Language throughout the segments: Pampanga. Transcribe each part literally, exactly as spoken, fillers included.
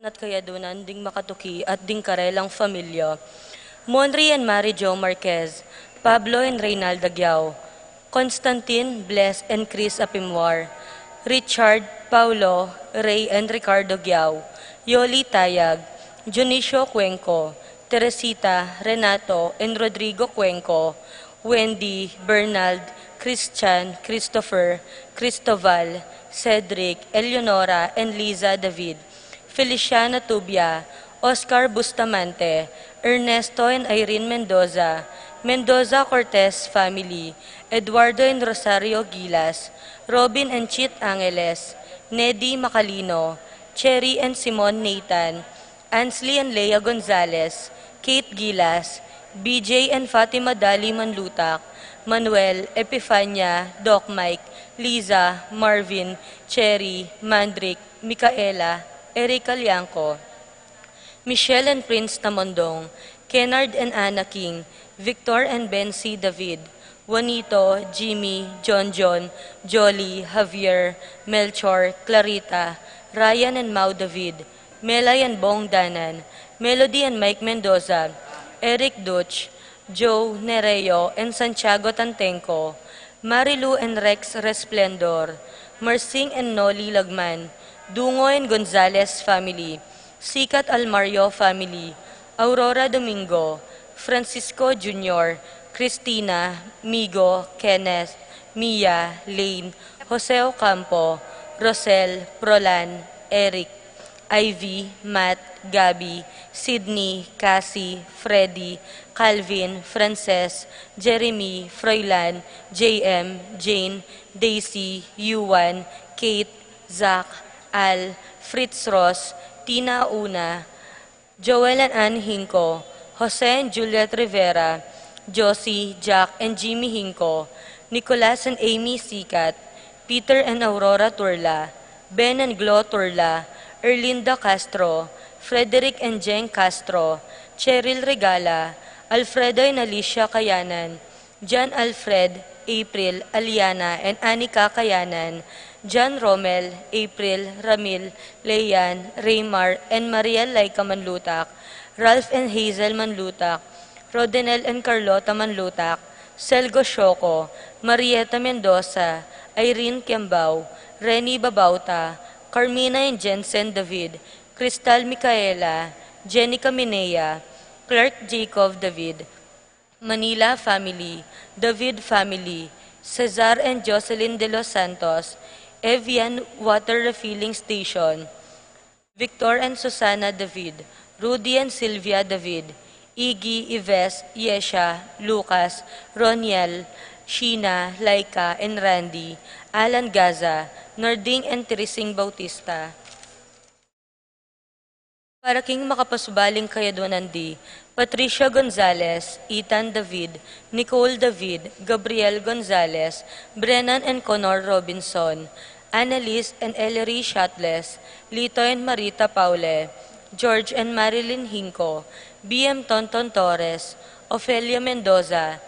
At kayadunan ding makatuki at ding karelang familia. Monri and Mary Jo Marquez, Pablo and Reynalda Giao, Constantine, Bless and Chris Apimwar, Richard, Paulo, Ray and Ricardo Giao, Yoli Tayag, Dionisio Cuenco, Teresita, Renato and Rodrigo Cuenco, Wendy, Bernald, Christian, Christopher, Cristoval, Cedric, Eleonora and Liza David, Feliciana Tubia, Oscar Bustamante, Ernesto and Irene Mendoza, Mendoza Cortez family, Eduardo and Rosario Gilas, Robin and Chit Angeles, Nedi Macalino, Cherry and Simon Nathan, Ansley and Lea Gonzalez, Kate Gilas, B J and Fatima Dali Manlutak, Manuel, Epifania, Doc Mike, Liza, Marvin, Cherry, Mandrick, Micaela, Eric Calianco, Michelle and Prince Tamondong, Kennard and Anna King, Victor and Bency David, Juanito, Jimmy, John John, Jolly, Javier, Melchor, Clarita, Ryan and Mau David, Melay and Bong Danan, Melody and Mike Mendoza, Eric Duch, Joe Nereo and Santiago Tantenco, Marilu and Rex Resplendor, Marsing and Noli Lagman, Dungo and Gonzalez family, Sikat Almario family, Aurora Domingo, Francisco Junior, Christina, Migo, Kenneth, Mia, Lane, Jose Ocampo, Rosel, Prolan, Eric, Ivy, Matt, Gabby, Sydney, Cassie, Freddy, Calvin, Frances, Jeremy, Froilan, J M, Jane, Daisy, Yuan, Kate, Zach, Al, Fritz Ross, Tina Una, Joel and Ann Hinco, Jose and Juliet Rivera, Josie, Jack, and Jimmy Hinco, Nicolas and Amy Sikat, Peter and Aurora Turla, Ben and Glo Turla, Erlinda Castro, Frederick and Jeng Castro, Cheryl Regala, Alfredo and Alicia Kayanan, John Alfred, April, Aliana, and Anika Kayanan, John Romel, April, Ramil, Leyan, Raymar, and Mariel Laika Manlutak, Ralph and Hazel Manlutak, Rodinel and Carlota Manlutak, Selgo Shoko, Marieta Mendoza, Irene Kiambao, Reni Babauta, Carmina and Jensen David, Cristal Micaela, Jenica Minea, Clark Jacob David, Manila family, David family, Cesar and Jocelyn De Los Santos, Evian Water Refilling Station, Victor and Susana David, Rudy and Sylvia David, Iggy, Ives, Yesha, Lucas, Roniel, Sheena, Laika, and Randy, Alan Gaza, Narding and Teresing Bautista. Para king makapasubaling kayaduanan di, Patricia Gonzalez, Ethan David, Nicole David, Gabriel Gonzalez, Brennan and Connor Robinson, Annalise and Ellery Shatles, Lito and Marita Paule, George and Marilyn Hinco, B M Tonton Torres, Ofelia Mendoza,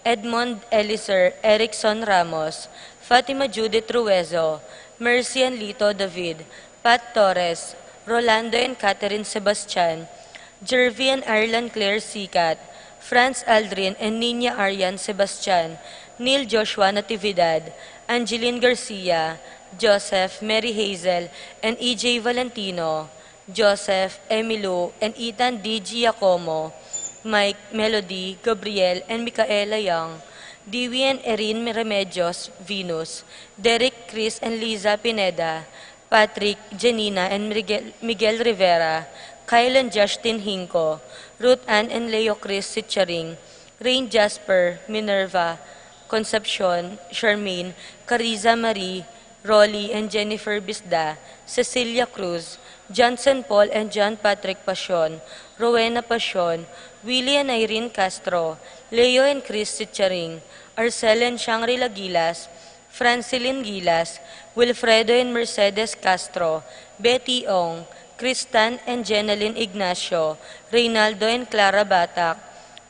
Edmond Elizer Erickson Ramos, Fatima Judith Ruezo, Mercy and Lito David, Pat Torres, Rolando and Catherine Sebastian, Jervy and Ireland Claire Sikat, Franz Aldrin and Nina Arian Sebastian, Neil Joshua Natividad, Angeline Garcia, Joseph, Mary Hazel, and E J Valentino, Joseph, Emilu, and Ethan D Giacomo, Mike, Melody, Gabriel, and Micaela Young, Dewey and Erin Remedios, Venus, Derek, Chris, and Liza Pineda, Patrick, Janina, and Miguel, Miguel Rivera, Kyle and Justin Hinco, Ruth Ann and Leo Chris Sicharing, Rain Jasper, Minerva, Concepcion, Charmaine, Cariza Marie, Rolly and Jennifer Bisda, Cecilia Cruz, Johnson Paul and John Patrick Pasion, Rowena Pasion, Willie and Irene Castro, Leo and Chris Sicharing, Arcel and Shangri-La Gilas, Francilyn Gilas, Wilfredo and Mercedes Castro, Betty Ong, Kristan and Jeneline Ignacio, Reynaldo and Clara Batak,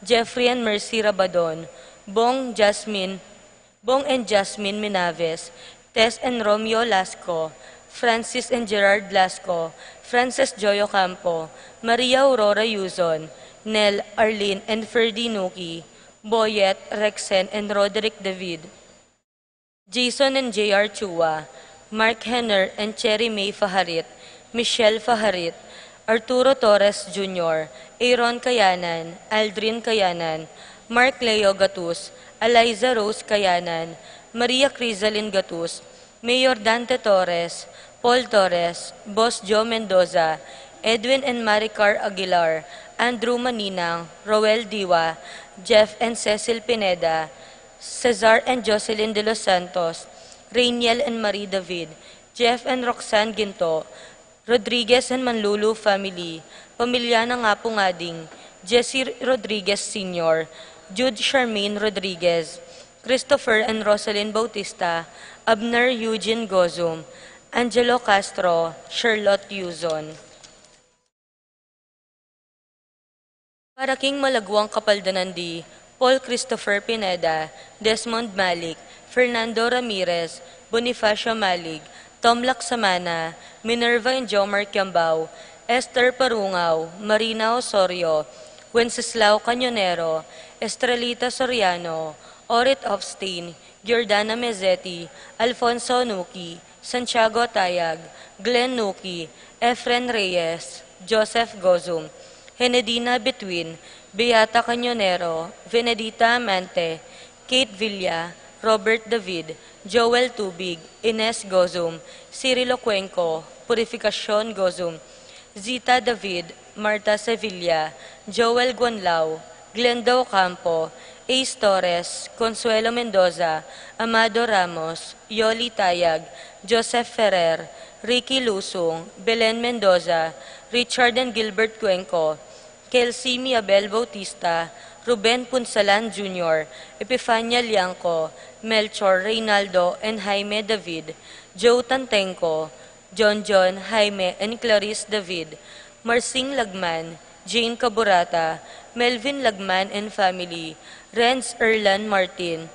Jeffrey and Mercy Rabadon, Bong Jasmine, Bong and Jasmine Minaves, Tess and Romeo Lasco, Francis and Gerard Blasco, Frances Joy Ocampo, Maria Aurora Yuzon, Nel, Arlene and Ferdy Nuki, Boyet, Rexen and Roderick David, Jason and J R Chua, Mark Henner and Cherry May Fajarit, Michelle Fajarit, Arturo Torres Junior, Aaron Kayanan, Aldrin Kayanan, Mark Leo Gatus, Eliza Rose Kayanan, Maria Crisalin Gatus, Mayor Dante Torres, Paul Torres, Boss Joe Mendoza, Edwin and Maricar Aguilar, Andrew Maninang, Roel Diwa, Jeff and Cecil Pineda, Cesar and Jocelyn De Los Santos, Rainiel and Marie David, Jeff and Roxanne Ginto, Rodriguez and Manlulu family, pamilya ng Apo Ngading, Jesse Rodriguez Senior, Jude Charmaine Rodriguez, Christopher and Rosalyn Bautista, Abner Eugene Gozum, Angelo Castro, Charlotte Yuzon. Para king malaguang kapaldanan di, Paul Christopher Pineda, Desmond Malik, Fernando Ramirez, Bonifacio Malik, Tom Laksamana, Minerva and Jomar Kiambao, Esther Parungao, Marina Osorio, Wenceslao Cañonero, Estrelita Soriano, Orit Hofstein, Giordana Mezzetti, Alfonso Nuki, Santiago Tayag, Glenn Nuki, Efren Reyes, Joseph Gozum, Henedina Between, Beata Cañonero, Venedita Amante, Kate Villa, Robert David, Joel Tubig, Ines Gozum, Cirilo Cuenco, Purificacion Gozum, Zita David, Martha Sevilla, Joel Guanlao, Glenda Ocampo, Ace Torres, Consuelo Mendoza, Amado Ramos, Yoli Tayag, Joseph Ferrer, Ricky Lusung, Belen Mendoza, Richard and Gilbert Cuenco, Kelsey Miabel Bautista, Ruben Punsalan Junior, Epifania Liangco, Melchor Reynaldo and Jaime David, Joe Tantenco, John John, Jaime and Clarice David, Marsing Lagman, Jane Caburata, Melvin Lagman and family, Renz Erlan Martin,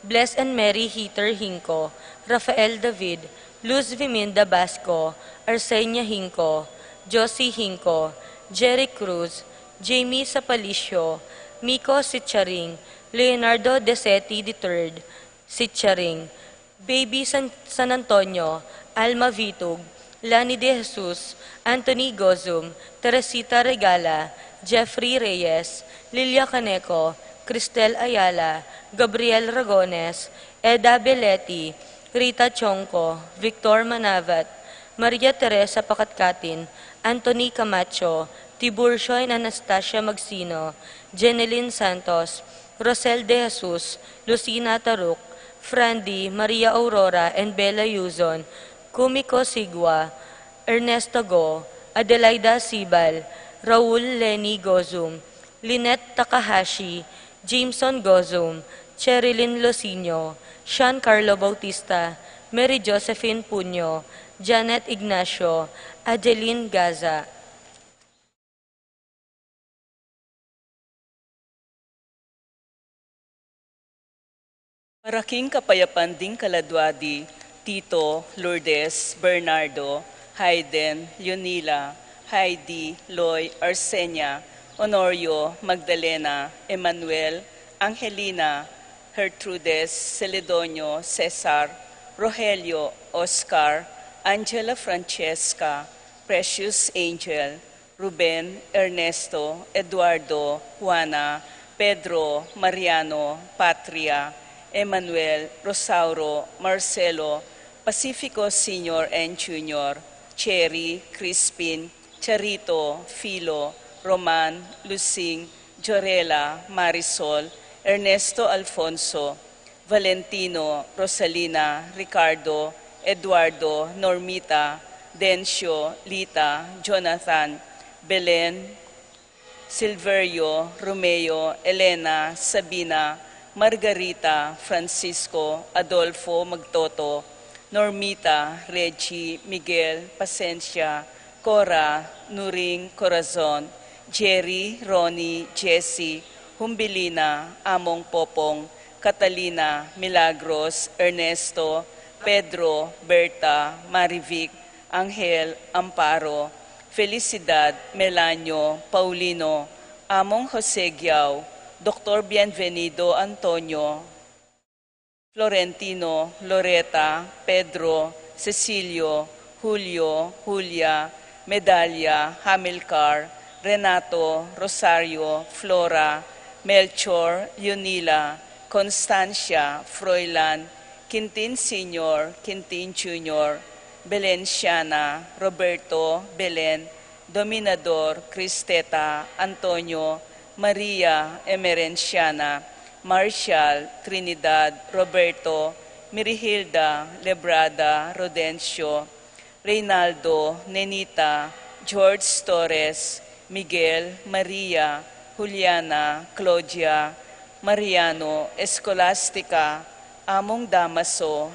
Bless and Mary Heater Hinco, Rafael David, Luz Viminda Basco, Arsenia Hinco, Josie Hinco, Jerry Cruz, Jamie Sapalicio, Miko Sicharing, Leonardo Desetti the third, Sicharing, Baby San, San Antonio, Alma Vitug, Lani De Jesus, Anthony Gozum, Teresita Regala, Jeffrey Reyes, Lilia Caneco, Cristel Ayala, Gabriel Ragones, Eda Belletti, Rita Chongco, Victor Manavat, Maria Teresa Pacatcatin, Anthony Camacho, Tiburcio and Anastasia Magsino, Jeneline Santos, Rosel De Jesus, Lucina Taruc, Frandy, Maria Aurora and Bella Yuzon, Kumiko Sigua, Ernesto Go, Adelaida Sibal, Raul Leni Gozum, Lynette Takahashi, Jameson Gozum, Cherilyn Losinio, Sean Carlo Bautista, Mary Josephine Punyo, Janet Ignacio, Adeline Gaza. Para king kapayapan ding kaladua di Tito, Lourdes, Bernardo, Hayden, Leonila, Heidi, Loy, Arsenia, Honorio, Magdalena, Emmanuel, Angelina, Gertrudes, Celedonio, Cesar, Rogelio, Oscar, Angela Francesca, Precious Angel, Ruben, Ernesto, Eduardo, Juana, Pedro, Mariano, Patria, Emmanuel, Rosauro, Marcelo, Pacifico Senior and Junior, Cherry, Crispin, Charito, Filo, Roman, Lusing, Jorela, Marisol, Ernesto Alfonso, Valentino, Rosalina, Ricardo, Eduardo, Normita, Dencio, Lita, Jonathan, Belen, Silverio, Romeo, Elena, Sabina, Margarita, Francisco, Adolfo, Magtoto, Normita, Reggie, Miguel, Pasensia, Cora, Nuring, Corazon, Jerry, Ronnie, Jessie, Humbilina, Among Popong, Catalina, Milagros, Ernesto, Pedro, Berta, Marivic, Angel, Amparo, Felicidad, Melanio, Paulino, Among Jose Giao, Doktor Bienvenido, Antonio, Florentino, Loreta, Pedro, Cecilio, Julio, Julia, Medalia, Hamilcar, Renato, Rosario, Flora, Melchor, Leonila, Constancia, Froilan, Quintin Senior, Quintin Junior, Belenciana, Roberto, Belen, Dominador, Cristeta, Antonio, Maria, Emerenciana, Marshall, Trinidad, Roberto, Mirihilda, Lebrada, Rodencio, Reynaldo, Nenita, George Torres, Miguel, Maria, Juliana, Claudia, Mariano, Escolastica, Among Damaso,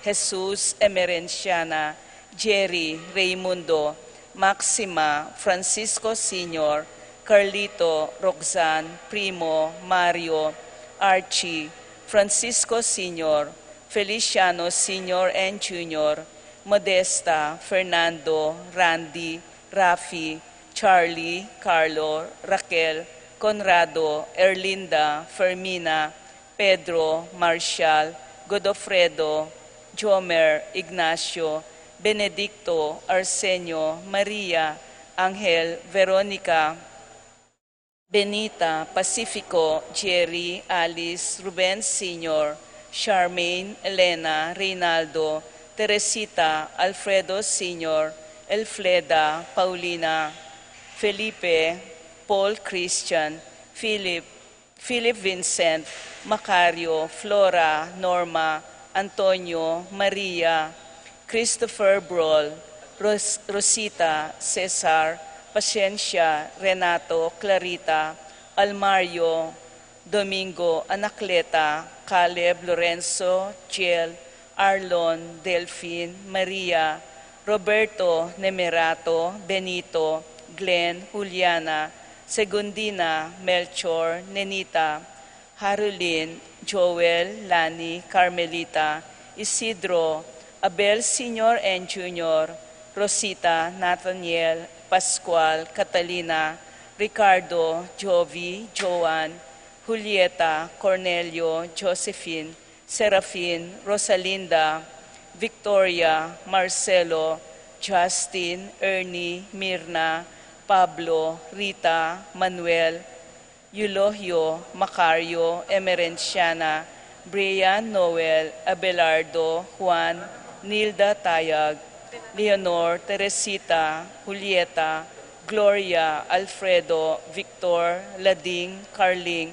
Jesus, Emerenciana, Jerry, Raymundo, Maxima, Francisco Senior, Carlito, Roxanne, Primo, Mario, Archie, Francisco Senior, Feliciano Senior and Junior, Modesta, Fernando, Randy, Rafi, Charlie, Carlo, Raquel, Conrado, Erlinda, Fermina, Pedro, Marshall, Godofredo, Jomer, Ignacio, Benedicto, Arsenio, Maria, Angel, Veronica, Benita, Pacifico, Jerry, Alice, Ruben Senior, Charmaine, Elena, Reynaldo, Teresita, Alfredo Senior, Elfleda, Paulina, Felipe, Paul Christian, Philip, Philip Vincent, Macario, Flora, Norma, Antonio, Maria, Christopher Brol, Ros-, Rosita, Cesar, Paciencia, Renato, Clarita, Almario, Domingo, Anacleta, Caleb, Lorenzo, Jel, Arlon, Delfin, Maria, Roberto, Nemerato, Benito, Glenn, Juliana, Segundina, Melchor, Nenita, Harulin, Joel, Lani, Carmelita, Isidro, Abel Senior and Junior, Rosita, Nathaniel, Pascual, Catalina, Ricardo, Jovi, Joan, Julieta, Cornelio, Josephine, Serafin, Rosalinda, Victoria, Marcelo, Justin, Ernie, Mirna, Pablo, Rita, Manuel, Eulogio, Macario, Emerenciana, Brian, Noel, Abelardo, Juan, Nilda, Tayag, Leonor, Teresita, Julieta, Gloria, Alfredo, Victor, Lading, Carling,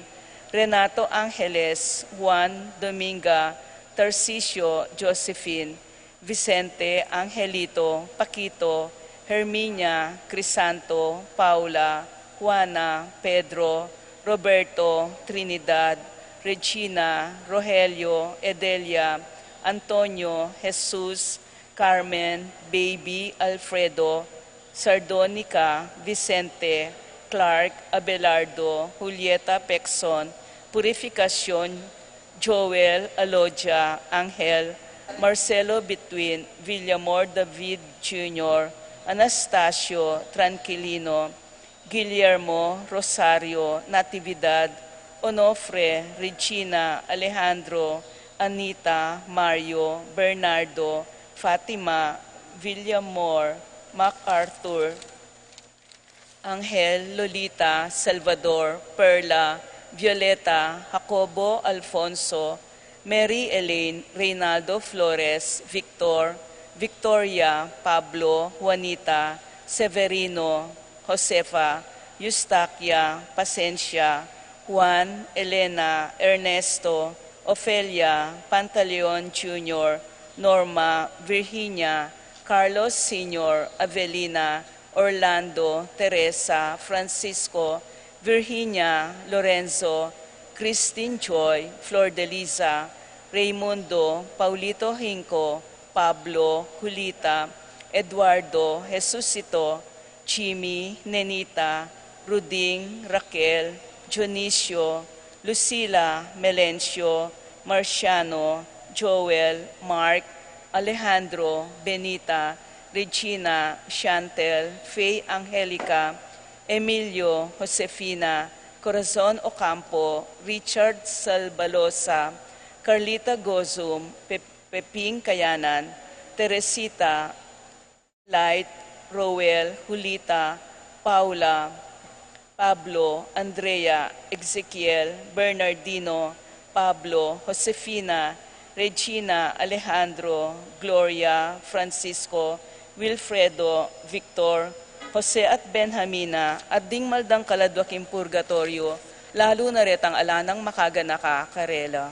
Renato, Angeles, Juan, Dominga, Tarcisio, Josephine, Vicente, Angelito, Paquito, Herminia, Crisanto, Paula, Juana, Pedro, Roberto, Trinidad, Regina, Rogelio, Edelia, Antonio, Jesus, Carmen, Baby, Alfredo, Sardonica, Vicente, Clark, Abelardo, Julieta, Pexon, Purificacion, Joel, Alodia, Angel, Marcelo, Between, Villamor, David Junior, Anastasio, Tranquilino, Guillermo, Rosario, Natividad, Onofre, Regina, Alejandro, Anita, Mario, Bernardo, Fatima, Villamor, MacArthur, Angel, Lolita, Salvador, Perla, Violeta, Jacobo, Alfonso, Mary Elaine, Reynaldo, Flores, Victor, Victoria, Pablo, Juanita, Severino, Josefa, Eustaquia, Pasencia, Juan, Elena, Ernesto, Ofelia, Pantaleon Junior, Norma, Virginia, Carlos Senior, Avelina, Orlando, Teresa, Francisco, Virginia, Lorenzo, Christine, Joy, Flordelisa, Raymundo, Paulito, Hinco, Pablo, Julita, Eduardo, Jesucito, Jimmy, Nenita, Ruding, Raquel, Dionisio, Lucila, Melencio, Marciano, Joel, Mark, Alejandro, Benita, Regina, Chantel, Faye Angelica, Emilio, Josefina, Corazon Ocampo, Richard Salbalosa, Carlita Gozum, Pe-, Peping Kayanan, Teresita, Light, Roel, Julita, Paula, Pablo, Andrea, Ezekiel, Bernardino, Pablo, Josefina, Regina, Alejandro, Gloria, Francisco, Wilfredo, Victor, Jose at Benjamina, at ding maldang kaladwa king purgatoryo, lalu na retang ala nang makaganaka karela.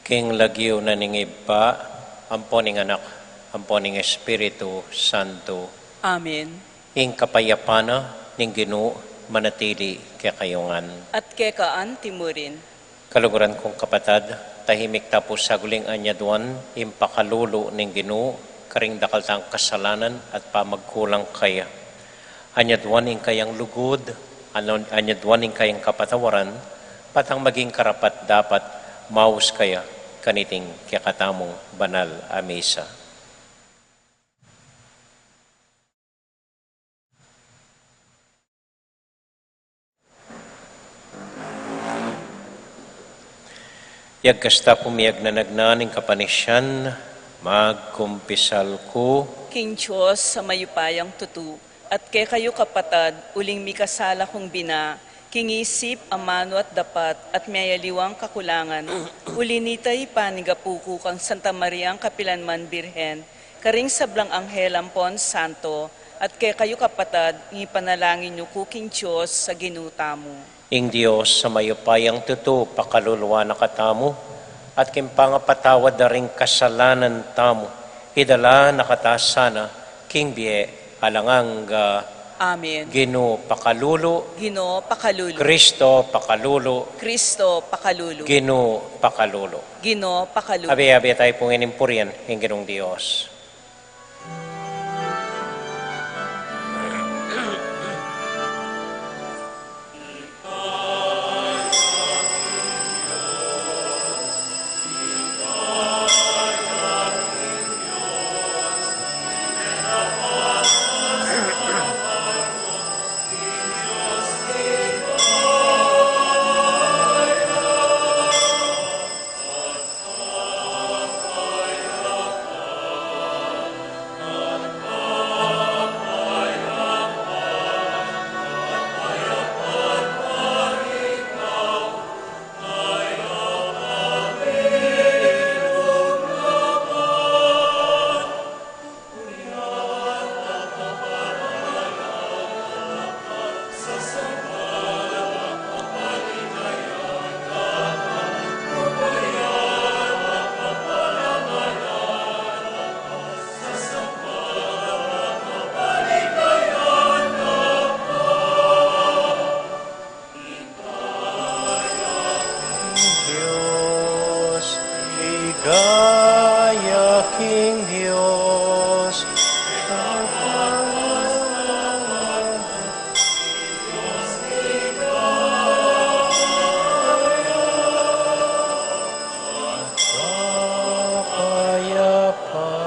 King lagyu na ning Ibpa, ampo ning Anak, ampo ning Espiritu Santo. Amen. Ing kapayapan na ning Ginu manatili kekayu ngan. At keka anti mu rin. Kaluguran kung kapatad, tahimik ta pu saguling anyaduan ing pakalulu ning Ginu karing dakal tang kasalanan at pamagkulang kaya. Anyaduan ing kayang lugud, ano, anyaduan ing kayang kapatawaran, patang maging karapat-dapat maus kaya kaniting kekatamung banal a misa. Yagkas ta pu miyagnanagnan ing kapanisian, magkumpisal ku. King Dios a mayupayang tutu, at kekayu kapatad, uling mikasala kung bina, king isip, amanu at dapat, at miyayaliwang kakulangan, uli nita ipanigapu ku kang Santa Mariang kapilanman Birhen, karing sablang anghel ampon santo, at kekayu kapatad, ngipanalangin yu ku king Dios a Ginu tamu. Ing Dios a mayupayang tutu pakaluluan na katamu, at king pangapatawad da ring kasalanan tamu, idala na kata sana king bie alang angga. Amen. Ginu pakalulu. Ginu pakalulu. Kristo pakalulu. Kristo pakalulu. Ginu pakalulu. Ginu pakalulu. Abe-abe tayu pu ngening purian ing Ginung Dios. Dios, ligaya king Dios. Kapayapan.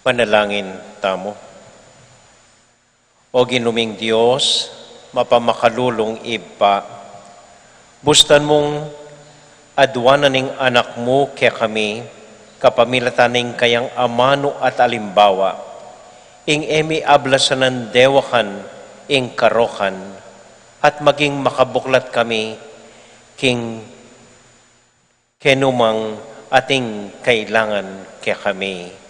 Manalangin tamu. O Ginu ming Dios, mapamakalulung Ibpa, bustan mung aduanan ing Anak mu kekami, kapamilatan ning kayang amanu at alimbawa, ing e mi ablasan dewakan ing karokan, at maging makabuklat kami king kenu mang ating kailangan kekami.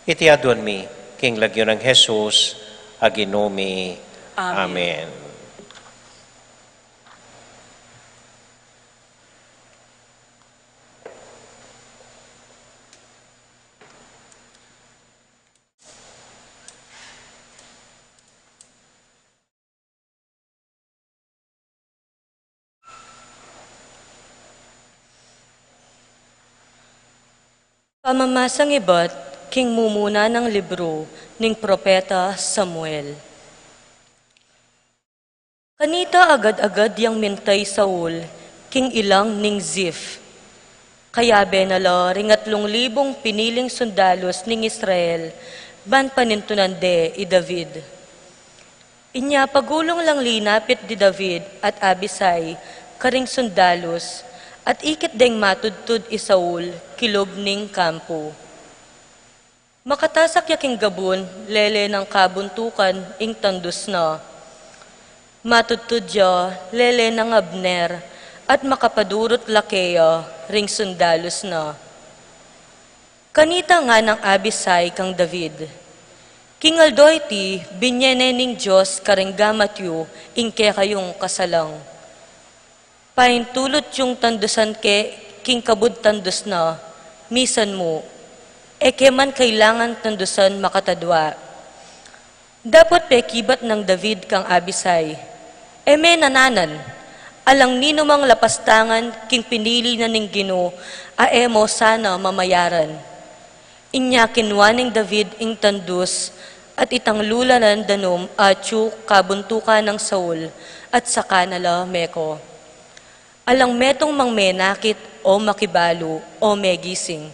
Iti aduan mi king lagyu nang Jesus a Ginu mi. Amen. Amen. Pamamasang ibat king mumuna nang libru ning Propeta Samuel. Kanita agad-agad yang minta i Saul king ilang ning Ziph. Kayabe na la ring atlung libung piniling sundalus ning Israel ban panintunan de i David. Inya pagulung lang linapit di David at Abisai karing sundalus, at ikit deng matudtud i Saul kilub ning kampu. Makatasak ya king gabun, lele nang kabuntukan ing tandus na. Matudtud ya lele nang Abner, at makapadurut la keya ring sundalus na. Kanita nganang Abisai kang David, "King aldo iti, binie ne ning Dios karing gamat yu ing kekayung kasalang. Paintulut yung tandusan ke king kabud tandus na, misan mu, e ke man kailangan tandusan makatadua." Dapot pekibat nang David kang Abisai, "E me nananan, alang ninumang lapastangan king pinili na ning Ginu a e mo sana mamayaran." Inya kinua neng David ing tandus at itanglu la lan danum atyu kabuntukan nang Saul, at saka na la meko. Alang metung mang menakit o makibalu o megising.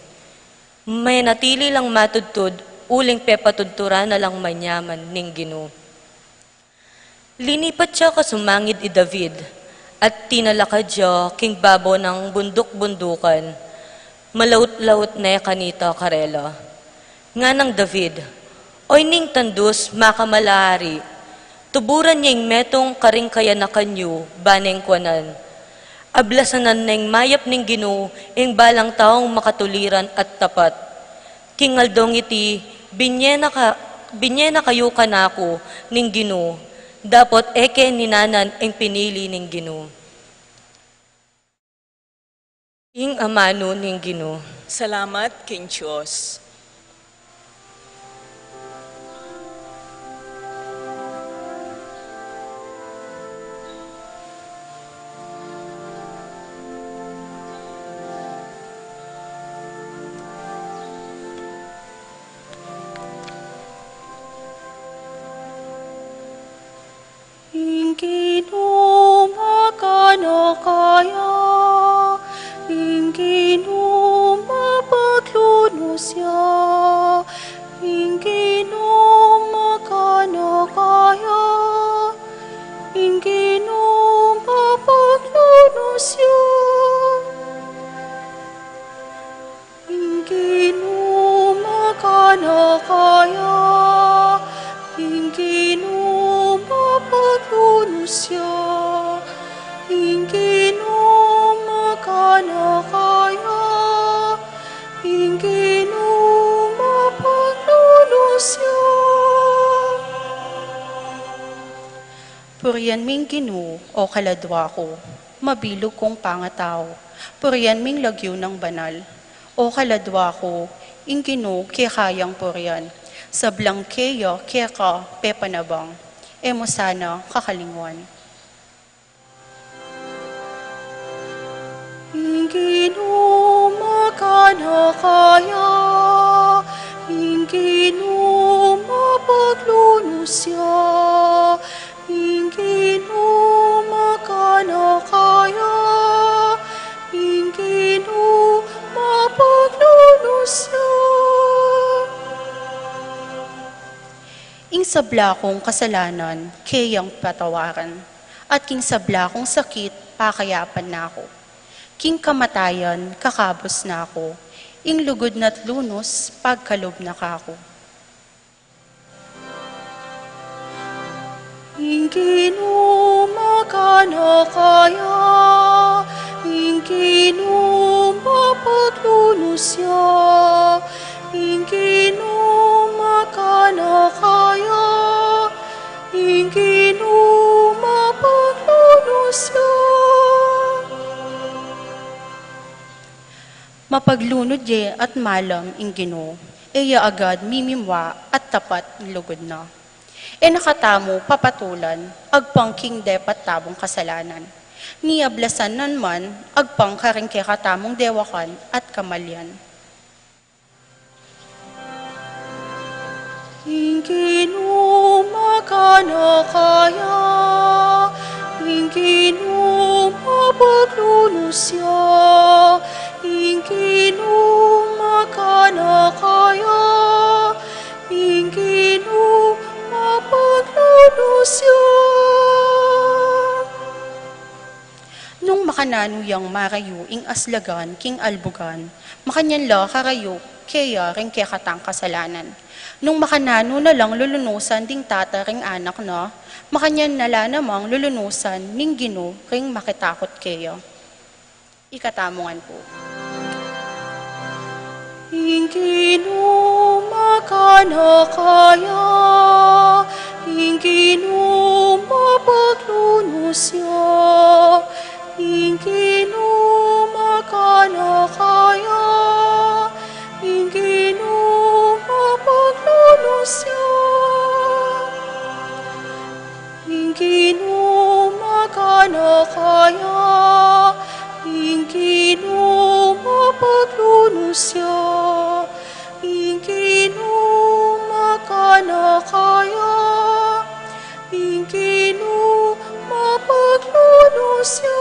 Menatili lang matudtud uling pepatudturan na lang manyaman ning Ginu. Linipat ya kasumangid i David, at tinalakad ya king babo nang bunduk-bundukan, malaut-laut ne kanita karela. Nganang David, "Oy ning tandus, makamalaari, tuburan ye ing metung karing kayanakan yu, ba neng kuanan. Ablasanan neng mayap ning Ginu ing balang taung makatuliran at tapat. King aldong iti, binie na ka, binie na kayu kanaku ning Ginu, dapot e ke ninanan ing pinili ning Ginu." Ing amanu ning Ginu. Salamat king Dios. Ing Ginu makanakaya, ing Ginu mapaglunus ya, ing Ginu makanakaya, ing Ginu mapaglunus ya. Ing Ginu makanakaya, ing Ginu mapaglunus ya, ing Ginu makanakaya, ing Ginu mapaglunus ya. Purian ming Ginu, o kaladua ku, mabilug kung pangatau. Purian ming lagyu nang banal. O kaladua ku, ing Ginu kekayang purian. Sablang keya keka pepanabang, e mu sana kakalingwan. Ing Ginu makanakaya, ing Ginu mapaglunus ya, ing Ginu makanakaya, ing Ginu mapaglunus ya. Ing sabla kung kasalanan keyang patawaran, at king sabla kung sakit pakayapan na ku. King kamatayan kakabus na ku, ing lugud na't lunus pagkalub na kaku. Ing Ginu makanakaya, ing Ginu mapaglunus ya, ing Ginu makanakaya, ing Ginu mapaglunus ya. Mapaglunud ye at malam ing Ginu, e ya agad mimimwa at tapat ing lugud na. E na katamu papatulan agpang king depat tamung kasalanan, ni ablasan na man agpang karing kekatamung dewakan at kamalian. Ing Ginu makanakaya, ing Ginu mapaglunus ya, ing Ginu makanakaya, ing Ginu mapaglunus ya. Nung Makananu yang marayu ing aslagan king albugan, makanyan la karayu keya ring kekatang kasalanan. Nung makananu na lang lulunusan ding tata ring anak na, makanyan na la namang lulunusan ning Ginu ring makitakut keya. Ikatamu ngan pu. Ing Ginu makanakaya, ing Ginu mapaglunus ya, ing Ginu makanakaya, ing Ginu mapaglunus ya. Ing Ginu makanakaya, ing Ginu mapaglunus ya, ing Ginu makanakaya, ing Ginu mapaglunus ya.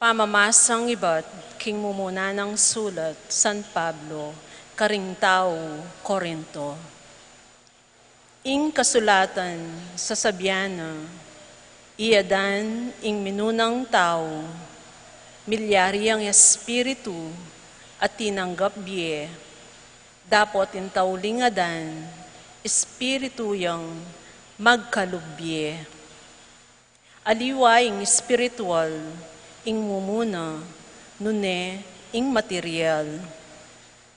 Pamamasang ibat king mumuna nang sulat San Pablo karing tau Corinto. Ing kasulatan sasabian na, i Adan ing minunang tau, milyari yang espiritu a tinanggap bie, dapot ing tauling Adan, espiritu yang magkalub bie. Aliwa ing espiritual ing mumuna, nune ing material,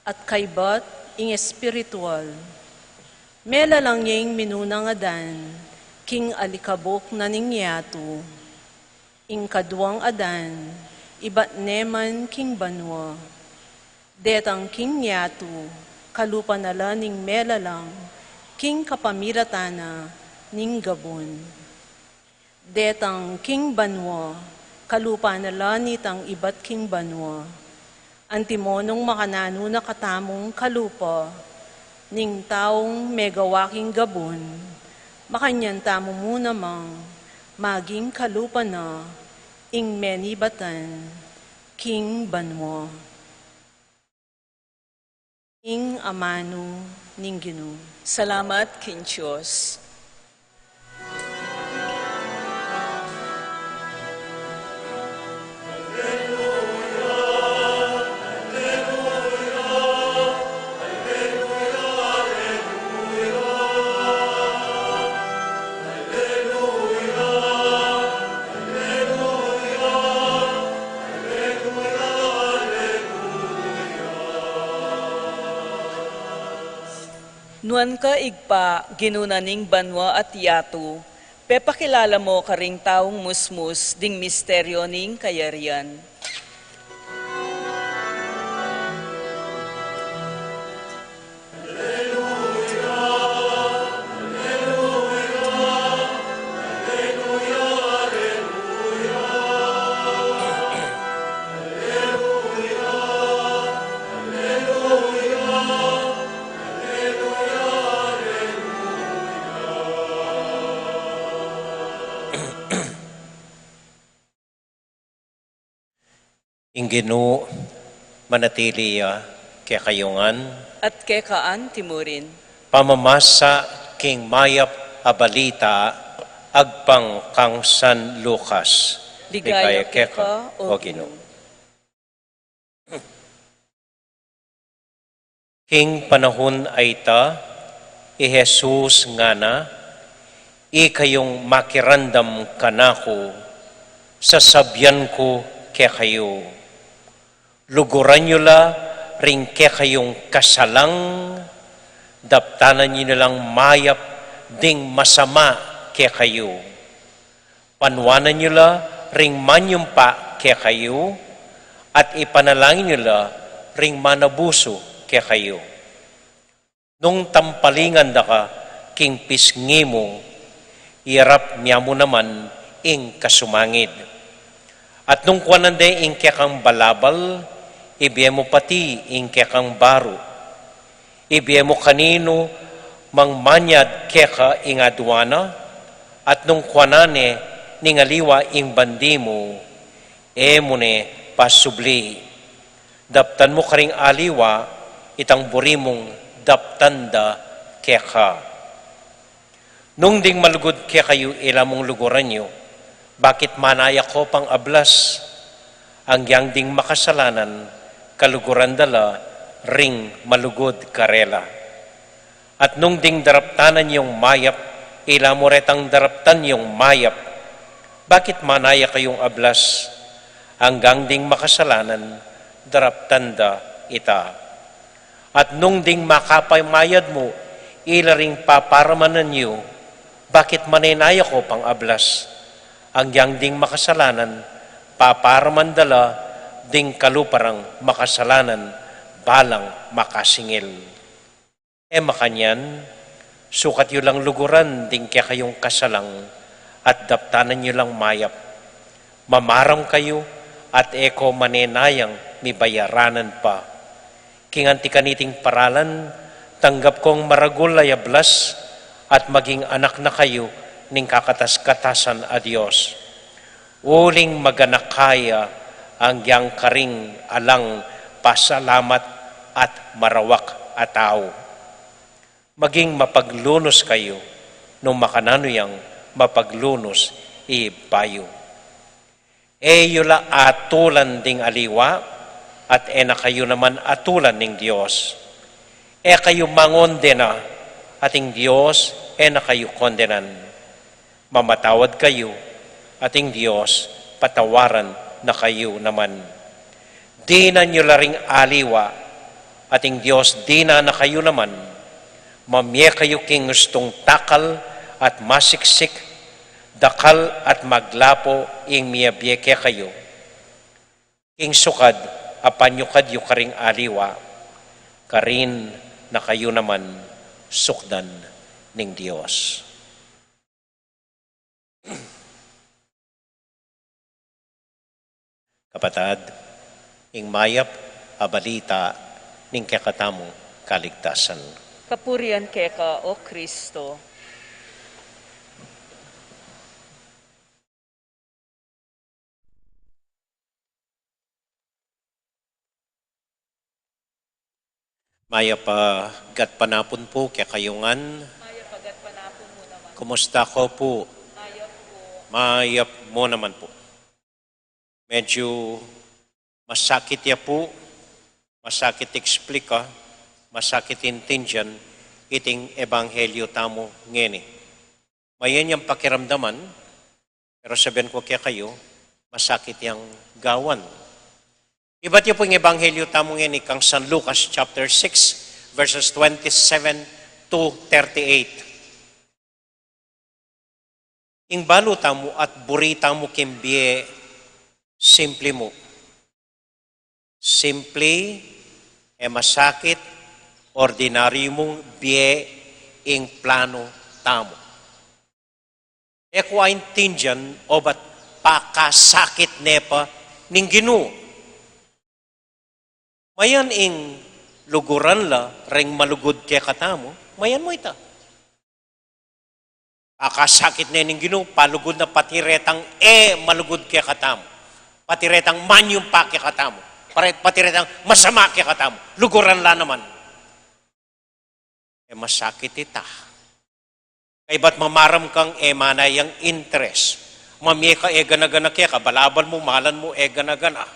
at kaybat ing espiritual. Melalang ya ing minunang Adan king alikabuk na ning yatu. Ing kaduang Adan, ibat ne man king banua. Detang king yatu, kalupa na la ning melalang king kapamilatan na ning gabun. Detang king banua, kalupa na la nitang ibat king banua. Antimo nung makananu na katamung kalupa ning taung megawa king gabun, makanyan tamu mu namang maging kalupa na ing menibatan king banua. Ing amanu ning Ginu. Salamat king Dios. Nuan ka, Ibpa, Ginu na ning banua at yatu, pepakilala mo karing taung musmus ding misteryo ning kayarian. Ing Ginu manatili ya kekayu ngan. At keka anti mu rin. Pamamasa king mayap a balita agpang kang San Lucas. Ligaya keka, o Ginu. King panahun a ita, i Jesus ngana, ikayung makiramdam kanaku, sasabian ku kekayu, luguran yu la ring kekayung kasalang, daptanan yu na lang mayap ding masama kekayu. Panuanan yu la ring manyumpa kekayu, at ipanalangin yu la ring manabusu kekayu. Nung tampalingan da ka king pisngi mu, irap mia mu naman ing kasumangid. At nung kuanan de ing kekang balabal, ibie mu pati ing kekang baru. Ibie mu kaninu mang manyad keka ing aduana, at nung kuanan ne ning aliwa ing bandi mu, e mu ne pasubli. Daptan mu karing aliwa itang buri mung daptan da keka. Nung ding malugud kekayu ila mung luguran yu, bakit manaya ko pang ablas? Agyang ding makasalanan, kaluguran da la ring malugud karela. At nung ding daraptanan yung mayap, ila mu retang daraptan yung mayap, bakit manaya kayung ablas? Agyang ding makasalanan, daraptan da ita. At nung ding makapamayad mu, ila ring paparamanan yu, bakit manenaya ko pang ablas? Agyang ding makasalanan, paparaman da la ding kalupa rang makasalanan, balang makasingil. E makanyan, sukat yu lang luguran ding kekayung kasalang, at daptanan yu lang mayap. Mamaram kayu, at e ko manenayang mibayaranan pa. King anti kaniting paralan, tanggap kong maragul a ablas, at maging anak na kayu ning kakatas-katasan a Dios. Uling maganak kaya agyang karing alang pasalamat at marawak a tau. Maging mapaglunus kayu, nung makananu yang mapaglunus i Ibpa yu. E yu la atulan ding aliwa, at e na kayu naman atulan ning Dios. E kayu mangondena, at ing Dios e na kayu kondenan. Mamatawad kayu, at ing Dios patawaran na kayu naman. Dinan yu la ring aliwa, at ing Dios dinan na kayu naman. Mamie kayu king ustung takal at masiksik, dakal at maglapo ing miabie kekayu. King sukad a panyukad yu karing aliwa, karin na kayu naman sukdan ning Dios. Kapatad, ing mayap a balita ning kekatamung kaligtasan. Kapurian keka, O Kristo. Mayap a gatpanapun pu kekayu ngan. Mayap a gatpanapun mu naman. Kumusta ko pu? Mayap pu. Mayap mu naman pu. Medyu masakit ya pu, masakit eksplika, masakit intindian iting ebanghelyu tamu ngeni. Mayan yang pakiramdaman, pero sabian ku kekayu, masakit yang gawan. Ibat yu pu ing ebanghelyu tamu ngeni kang San Lucas chapter six, verses twenty-seven to thirty-eight. Ing balu tamu at buri tamu king bie, simpli mu. Simpli, e masakit, ordinaryu mung bie ing planu tamu. E ku aintindian obat pakasakit ne pa ning Ginu. Mayan ing luguran la reng malugud kekatamu, mayan mu ita. Pakasakit ne ning Ginu, palugud na pati retang e malugud kekatamu. Pati retang manyumpa kekatamu. Pare-, pati retang masama kekatamu. Luguran la naman. E masakit ita. Kaybat mamaram kang e manayang interes. Mamie ka e gana-gana keka, balabal mu, malan mu e gana-gana.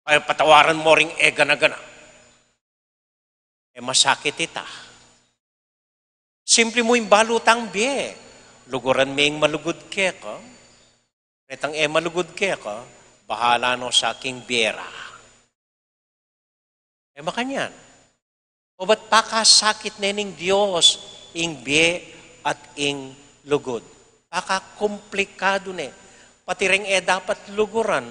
Ay, patawaran mu ring e gana-gana. E masakit ita. Simpli mu ing balu tang bie. Luguran me ing malugud keka. Retang e malugud keka, bahala no sa king bie ra. E makanyan. Obat pakasakit ne ning Dios ing bie at ing lugud. Pakakomplikadu ne. Pati reng e dapat luguran,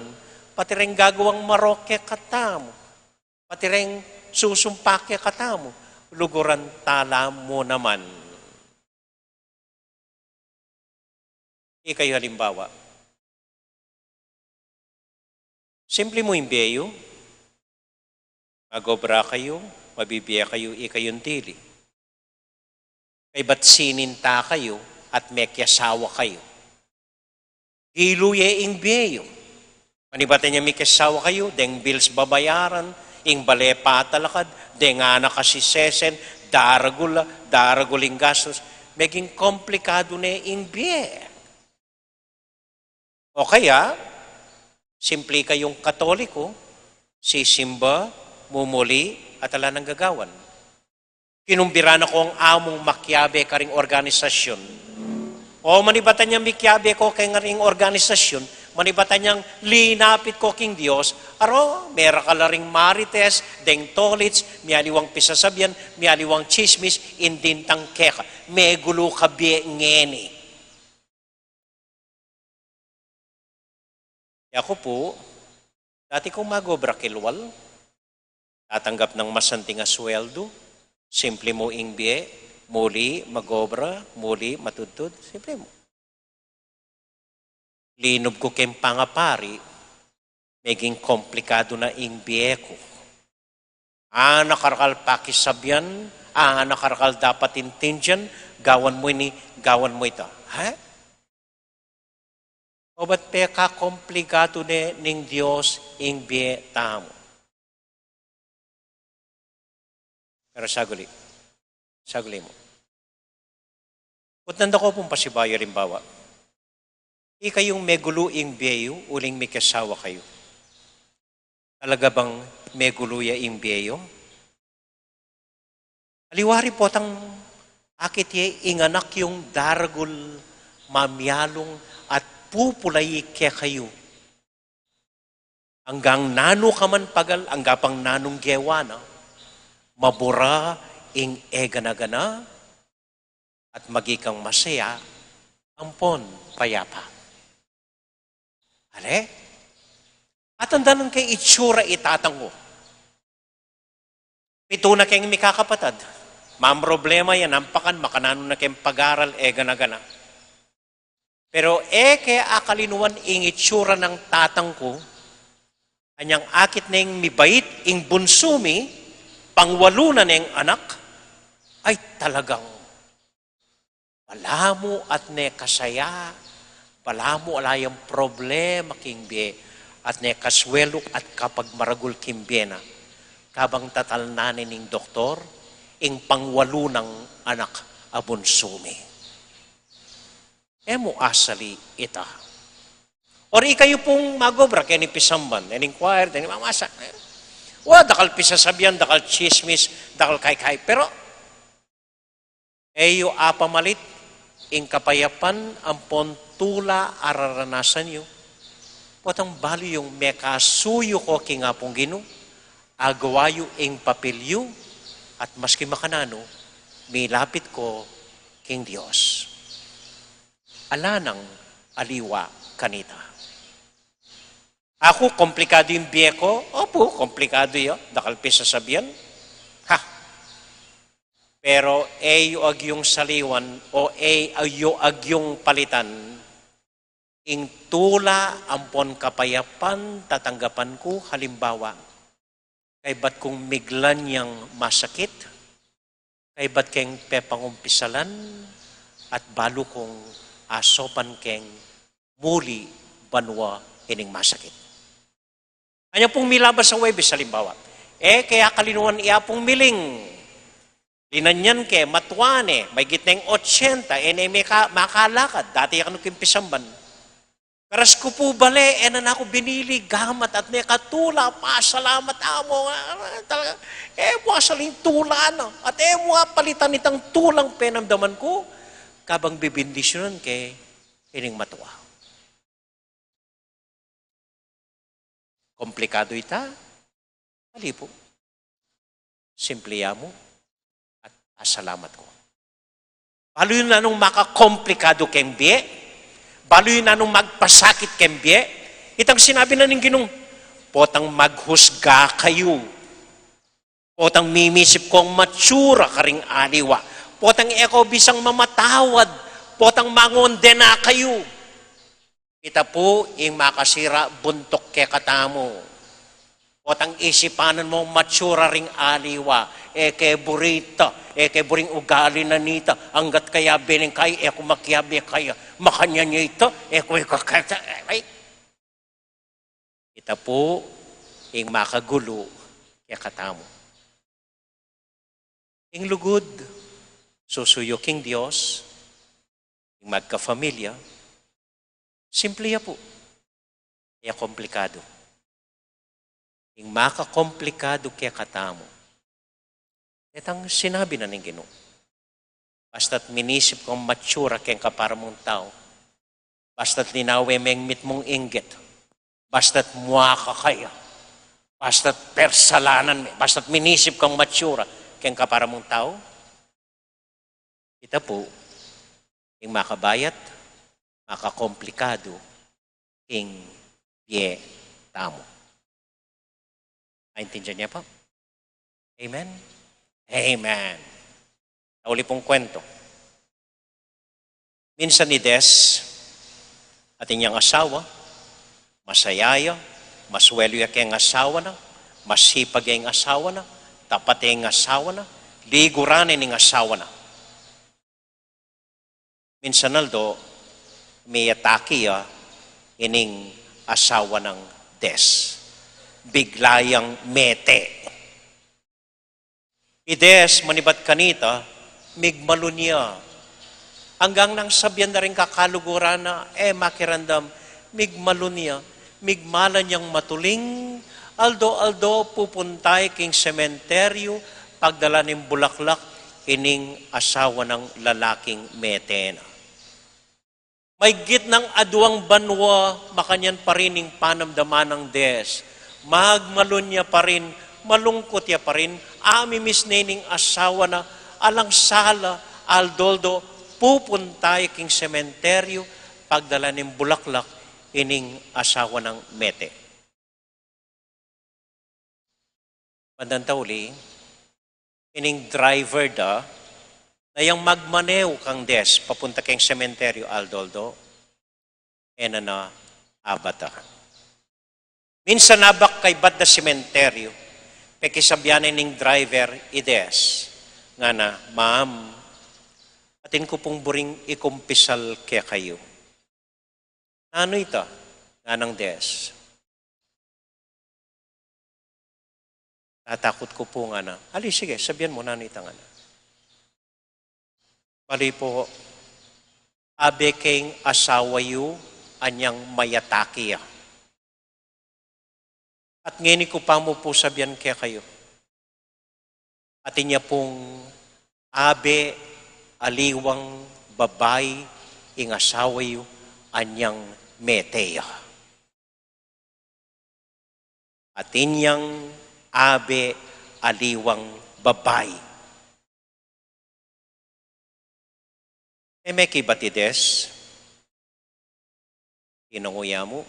pati reng gagawang marok kekatamu, pati reng susumpa kekatamu, luguran tala mu naman. Ikayu halimbawa, Simple mu ing bie yu, magobra kayu, mabibie kayu, ikayung dili. Kaybat sininta kayu at mekiasawa kayu. Gilu ye ing bie yu. Manibatan yang mekiasawa kayu, deng bills babayaran, ing bale patalakad, deng anak kasisesen, daragul, daragul ing gastus, meging komplikadu ne ing bie. O kaya, simple kayung Katoliko, sisimba, mumuli, at ala nang gagawan. Kinumbira na kong amung makiabe karing organisasyun. O manibatan yang mikiabe ko karing organisasyun, manibatan yang linapit ko king Dios, aro, mera ka la ring marites, deng tolits, mialiwang pisasabian, mialiwang chismis, indintang keka, megulu ka bie ngeni. Yaku pu, dati kung magobra kilwal, tatanggap nang masanting a sweldu, simple mu ing bie, muli, magobra, muli, matudtud, simple mu. Linub ku keng pangapari, meging komplikadu na ing bie ku. Anak karakal pakisabian, anak karakal dapat intindian, gawan mu ini, gawan mu ita. Ha? Obat pekakomplikadu ne ning Dios ing bie tamu. Pero saguli, saguli mu. Kutnan da ko pung pasibayu, alimbawa, ikayung megulu ing bie yu uling mekiasawa kayu. Talaga bang megulu ya ing bie yu? Aliwa ri potang akit ye ing anak yung daragul, mamialung at pupulayi kekayu. Anggang nanu ka man pagal, angga pang nanung gewa na, mabura ing egana-gana, at maging kang masaya, ampon payapa. Ale? Atandanan ke itsura i tatang ku. Pitu na keng mikakapatad. Mamroblema ya, nampakan, makananu na keng pag-aral, egana-gana. Pero e ke akalinuan ing itsura nang tatang ku, anyang akit neng mibait ing bunsu mi, pangwalu na neng anak, ay talagang balamu at ne kasaya, balamu ala yang problema king bie, at ne kaswelu at kapagmaragul king bie na, kabang tatalnan ne ning doktor, ing pangwalu nang anak a bunsu mi. E mu asali ita. Or ikayu pung magobra keni pisamban, ening choir, ening mamasa. Wa, dakal pisasabian, dakal chismis, dakal kaikai. Pero e yu apamalit ing kapayapan ampon tula a raranasan yu. Potang balu yung mekasuyu ko king Apung Ginu, agawa yu ing papil yu, at maski makananu, milapit ko king Dios. Ala nang aliwa kanita. Aku, komplikadu ing bie ku? Opu, komplikadu ya. Dakal pisasabian. Ha? Pero e yu agyung saliwan o e yu agyung palitan ing tula ampon kapayapan tatanggapan ku, halimbawa, kaybat kung miglan yang masakit, kaybat keng pepangumpisalan, at balu kung asopan keng muli banua ining masakit. Anya pung milabas a Huwebes, halimbawa, e ke akalinuan i Apung Miling. Linanyan ke, matua ne, maigit neng otsenta, e ne meka-, makalakad, dati ya kanu king pisamban. Karas ku pu bale, e na naku binili gamat at mekatula, pasalamat, Amu, ah, talaga, e mu asaling tula na, at e mu apalitan itang tulang penamdaman ku, kabang bibindisyunan ke ining matua. Komplikadu ita? Ali pu. Simple ya mu at asalamat ku. Balu yu nanung makakomplikadu keng bie, balu yu nanung magpasakit keng bie, itang sinabi na ning Ginu, potang maghusga kayu, potang mimisip kong matsura karing aliwa, potang e ko bisang mamatawad, potang mangondena kayu. Ita pu ing makasira buntuk kekatamu. Potang isipanan mung matsura ring aliwa, e ke buri ta, e ke buring ugali na nita, anggat kaya beneng kai, e ku makiabe kaya, makanyan ya ita, e ku ikakata, ay. Ita pu ing makagulu kekatamu. Ing lugud, susuyu king Dios, ing magkafamilya, simple ya pu. E komplikadu. Ing makakomplikadu kekatamu, detang sinabi na ning Ginu. Basta't minisip kang matsura keng kapara mung tau, basta't linawe meng mitmung inggit, basta't mua ka kaya, basta't persalanan me, basta't minisip kang matsura keng kapara mung tau, ita pu ing makabayat, makakomplikadu king bie tamu. Naintindihan ya pu? Amen? Amen. Sauli pung kwento. Minsan i Des, atin yang asawa, masaya ya, maswelu ya keng asawa na, masipag ya ing asawa na, tapat ya ing asawa na, liguran ya ning asawa na. Minsan aldo, miyataki ya ining asawa nang Des. Bigla yang mete. I Des, manibat kanita, migmalun ya. Anggang nang sabian da ring kakaluguran na, e makiramdam, migmalun ya, migmalan yang matuling, aldo-aldo pupunta ya king sementeryu, pagdala ning bulaklak, ining asawa nang lalaking mete na. Maigit nang aduang banua, makanyan pa rin ing panamdaman nang Des. Magmalun ya pa rin, malungkut ya pa rin, amimiss ne ning asawa na, alang sala, aldo-aldo, pupunta ya king sementeryu, pagdala ning bulaklak, ining asawa nang mete. Bandang tauli, ining driver da, na yang magmaneho kang Des, papunta keng sementeryu aldo-aldo, e na na abata. Minsan abak kaybat da sementeryu, pekisabian ne ning driver i Des, ngana, "Ma'am, atin ku pung buring ikumpisal kekayu." "Nanu ita?" nganang Des. "Tatakut ku pu," ngana. "Ali, sige, sabian mu nanu ita," ngana. "Bale pu, abe keng asawa yu anyang mayataki ya. At ngeni ku pa mu pu sabian kekayu, atin ya pung abe aliwang babai ing asawa yu anyang mete ya. Atin yang abe aliwang babai." E mekibat i Des, tinangu ya mu,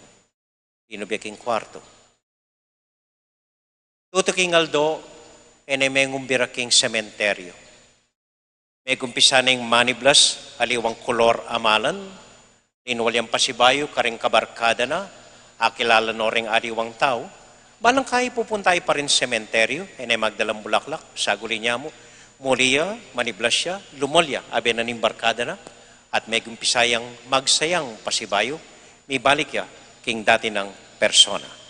linub ya king kuartu. Tutu king aldo, e ne mengumbira king sementeryu. Megumpisa neng maniblas aliwang kolor a malan, linwal yang pasibayu karing kabarkada na, akilala no ring aliwang tau, balang kayi pupunta ya pa rin sementeryu, e ne magdalang bulaklak, saguli nya mu, muli ya, maniblas ya, lumwal ya, abe na ning barkada na, at megumpisa yang magsayang pasibayu, mibalik ya king dati nang persona.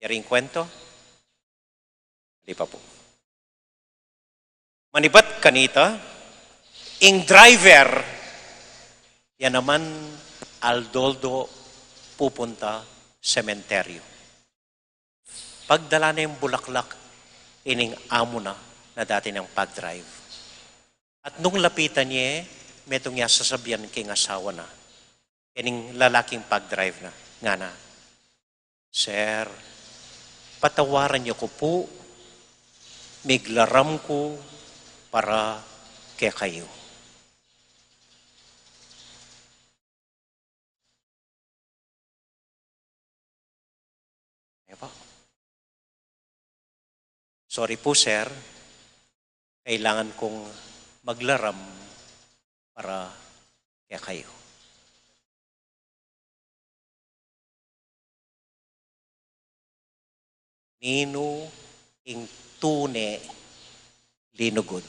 Yari ing kwento? Ali pa pu. Manibat kanita, ing driver, ya naman aldo-aldo pupunta sementeryu. Pagdala ne ing bulaklak ining amu na, na dati nang pag-drive. At nung lapitan ye, metung ya sasabian king asawa na, ining lalaking pag-drive na, ngana, "Sir, patawaran ye ku pu, miglaram ku para kekayu." Ayan po. "Sorry po, sir. Kailangan kong maglaram para kekayu. Ninu ing tune linugud?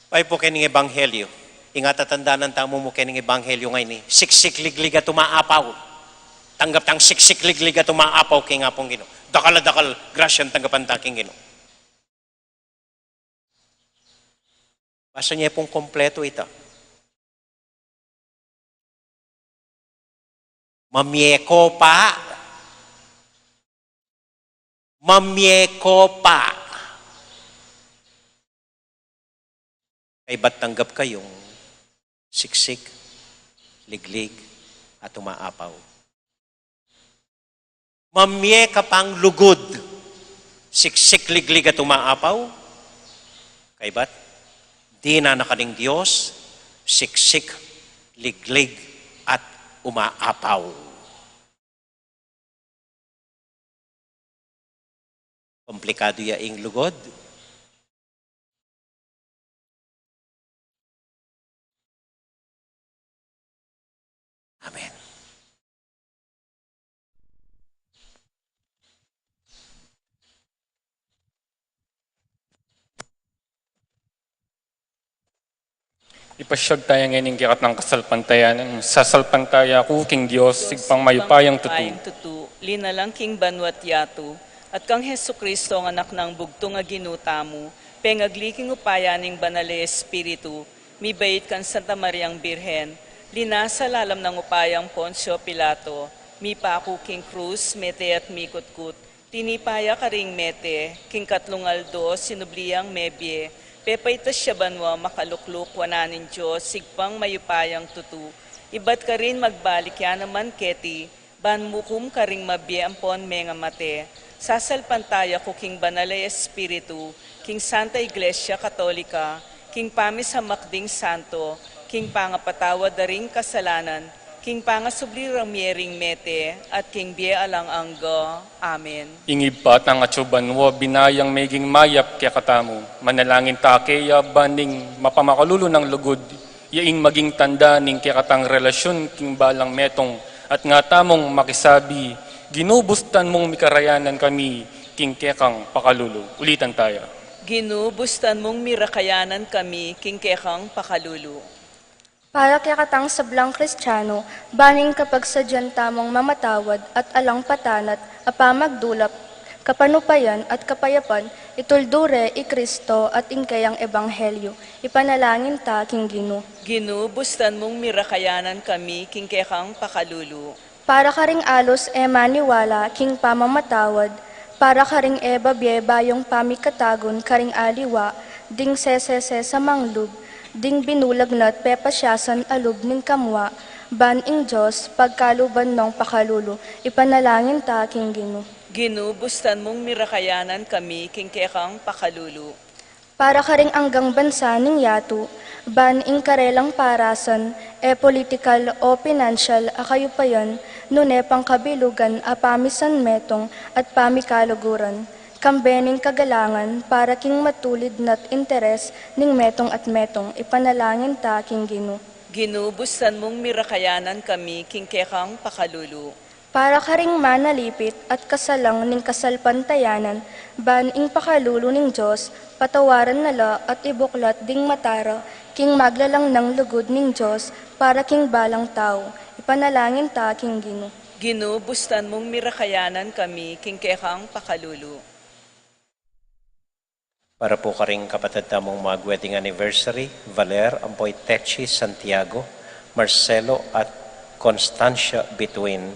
Paipu kening ebanghelyu. Ing atatandanan tamu mu kening ebanghelyu ngeni, siksik liglig at umaapaw. Tanggap tang siksik liglig at umaapaw king Apung Ginu. Dakal a dakal grasya ing tanggapan ta king Ginu. Basa ne pung kompletu ita. Mamie ko pa. Mamie ko pa. Kaybat tanggap kayung siksik, liglig, at umaapaw. Mamie ka pang lugud, siksik, liglig, at umaapaw. Kaybat, dinan na ka ning Dios, siksik, liglig, at umaapaw. Komplikadu ya ing lugud. Amen. Ipasyag taya ngeni ing kekatang kasalpantayanan. Sasalpantaya ku king Dios, Ibpang mayupayang tutu. Mayupayang tutu, linalang king banua't yatu, at kang Jesucristo, ang Anak nang bugtung a Ginu tamu, pengagli king upaya ning Banal a Espiritu, mibait kang Santa Mariang Birhen, linasa lalam nang upayang Poncio Pilato, mipaku king krus, mete at mikutkut, tinipa ya karing mete, king katlung aldo sinubli yang mebie, pepaitas ya banua, makalukluk wanan ning Dios, Ibpang mayupayang tutu, ibat karin magbalik ya naman keti, ban mukum karing mabie ampon mengamate. Sasalpantaya ku king Banal a Espiritu, king Santa Iglesia Katolika, king pamisamak ding santo, king pangapatawad da ring kasalanan, king pangasubli rang mie ring mete, at king bie alang angga. Amen. Ing Ibpa tang atsu banua, binayang meging mayap kekatamu, manalangin ta keya, ban ing mapamakalulu nang lugud, ya ing maging tanda ning kekatang relasyun king balang metung, at nga tamung makisabi, Ginu, bustan mung mikarayanan kami king kekang pakalulu. Ulitan taya. Ginu, bustan mung mirakayanan kami king kekang pakalulu. Para kekatang sablang Kristiano, ban ing kapagsadyan tamung mamatawad at alang patanat a pamagdulap, kapanupayan at kapayapan, ituldu re i Kristo at ing keyang ebanghelyu. Ipanalangin ta king Ginu. Ginu, bustan mung mirakayanan kami king kekang pakalulu. Para karing alus e maniwala king pamamatawad, para karing e babie bayung pamikatagun karing aliwa, ding sesese sa manglub, ding binulag na't pepasyasan a lub ning kamwa, ban ing Dios pagkaluban nong pakalulu. Ipanalangin ta king Ginu. Ginu, bustan mung mirakayanan kami king kekang pakalulu. Para karing anggang bansa ning yatu, ban ing karelang parasan, e politikal o pinansyal a kayupayan, nune pangkabilugan a pamisanmetung at pamikaluguran, kambe ning kagalangan para king matulid na't interes ning metung at metung. Ipanalangin ta king Ginu. Ginu, bustan mung mirakayanan kami king kekang pakalulu. Para karing manalipit at kasalang ning kasalpantayanan, ban ing pakalulu ning Dios, patawaran na la at ibuklat ding mata ra king maglalang nang lugud ning Dios para king balang tau. Ipanalangin ta king Ginu. Ginu, bustan mung mirakayanan kami king kekang pakalulu. Para pu karing kapatad tamung mag-wedding anniversary, Valer ampo i Techi Santiago, Marcelo at Constancia Bituin.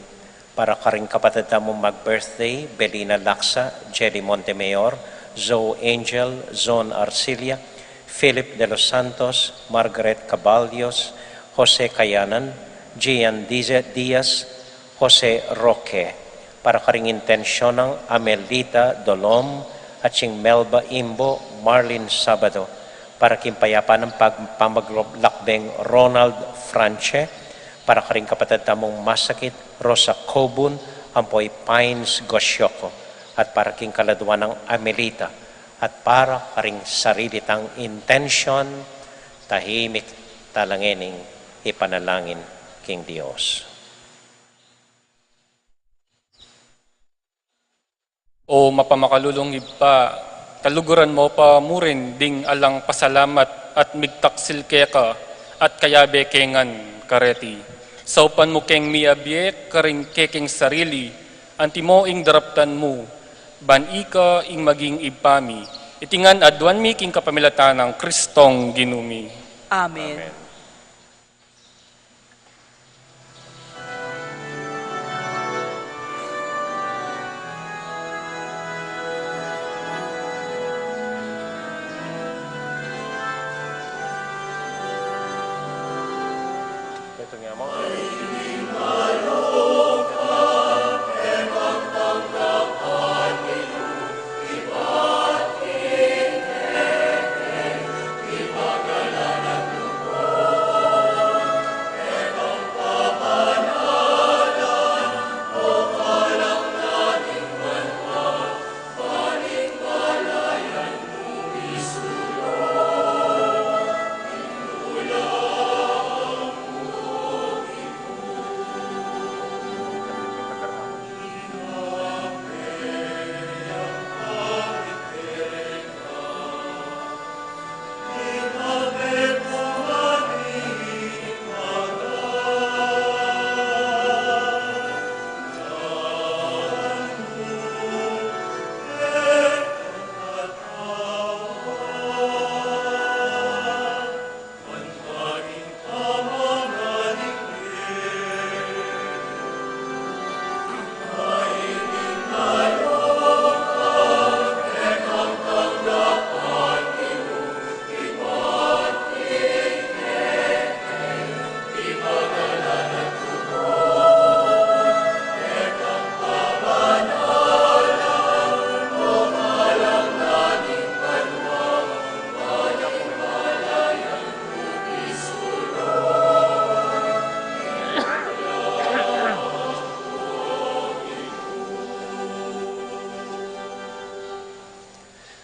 Para karing kapatad tamung mag-birthday, Belina Laksa, Jelly Montemayor, Zoe Angel, Zon Arcilia, Philip de los Santos, Margaret Caballos, Jose Kayanan, Gian Dize-, Diaz, Jose Roque. Para karing intensyon nang Amelita Dolom, at sing Melba Imbo, Marlin Sabado. Para king payapan nang pag-, pamaglakbeng Ronald Franche, para karing kapatad tamung masakit, Rosa Cobun, ampo i Pines Gosioko, at para king kaladwa nang Amelita, At para karing sarili tang intensyon, tahimik tala ngening ipanalangin king Dios. O mapamakalulung Ibpa, taluguran mu pa murin ding alang pasalamat at migtaksil keka at kayabe ke ngan kareti. Saupan mu keng miyabie karing kekeng sarili, antimo ing daraptan mu, ban ika ing maging Ibpa mi. Iti ngan aduan mi king kapamilatan nang Kristong Ginu mi. Amen. Amen.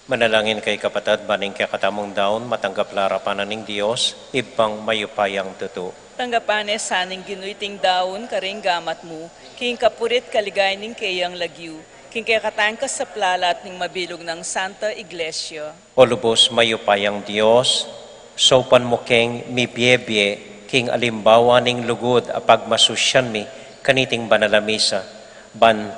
Manalangin kayu kapatad, ban ing kekatamung daun matanggap la arapan na ning Dios, Ibpang mayupayang tutu. Tanggapan na sa ning Ginu iting daun karing gamat mu, king kapurit kaligayan ning keyang lagyu, king kekatang kasaplalan at ning mabilug nang Santa Iglesia. O lubus mayupayang Dios, saupan mu keng mibie-bie king alimbawa ning lugud a pagmasusyan mi kaniting banal a misa, ban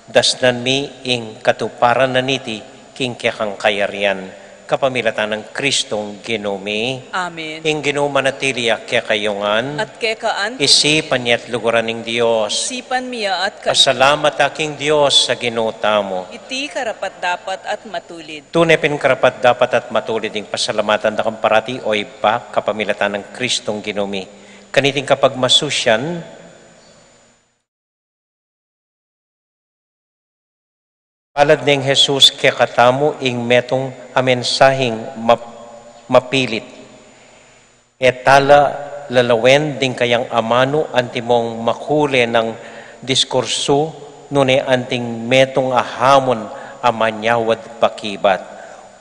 dasnan mi ing katuparan na niti king kekang kayarian, kapamilatan nang Kristong Ginu mi. Amen. Ing Ginu manatili ya kekayu ngan. At keka anti. Isipan ya at luguran ning Dios. Isipan mi ya at kay. Pasalamat ta king Dios a Ginu tamu. Iti karapat-dapat at matulid. Tune pin karapat-dapat at matulid ing pasalamatan da kang parati, o Ibpa, kapamilatan nang Kristong Ginu mi. Kaniting kapagmasusyan, palad neng Jesus kekatamu ing metung a mensaheng map-, mapilit. E tala lalawen ding kayang amanu antimong makule nang diskursu, nune anting metung a hamon a manyawad pakibat.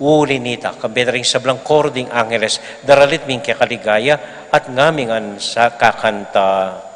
Uli nita, kambe da ring sablang koro ding angeles, daralit mi ing kekaligaya at ngami ngan sa kakanta.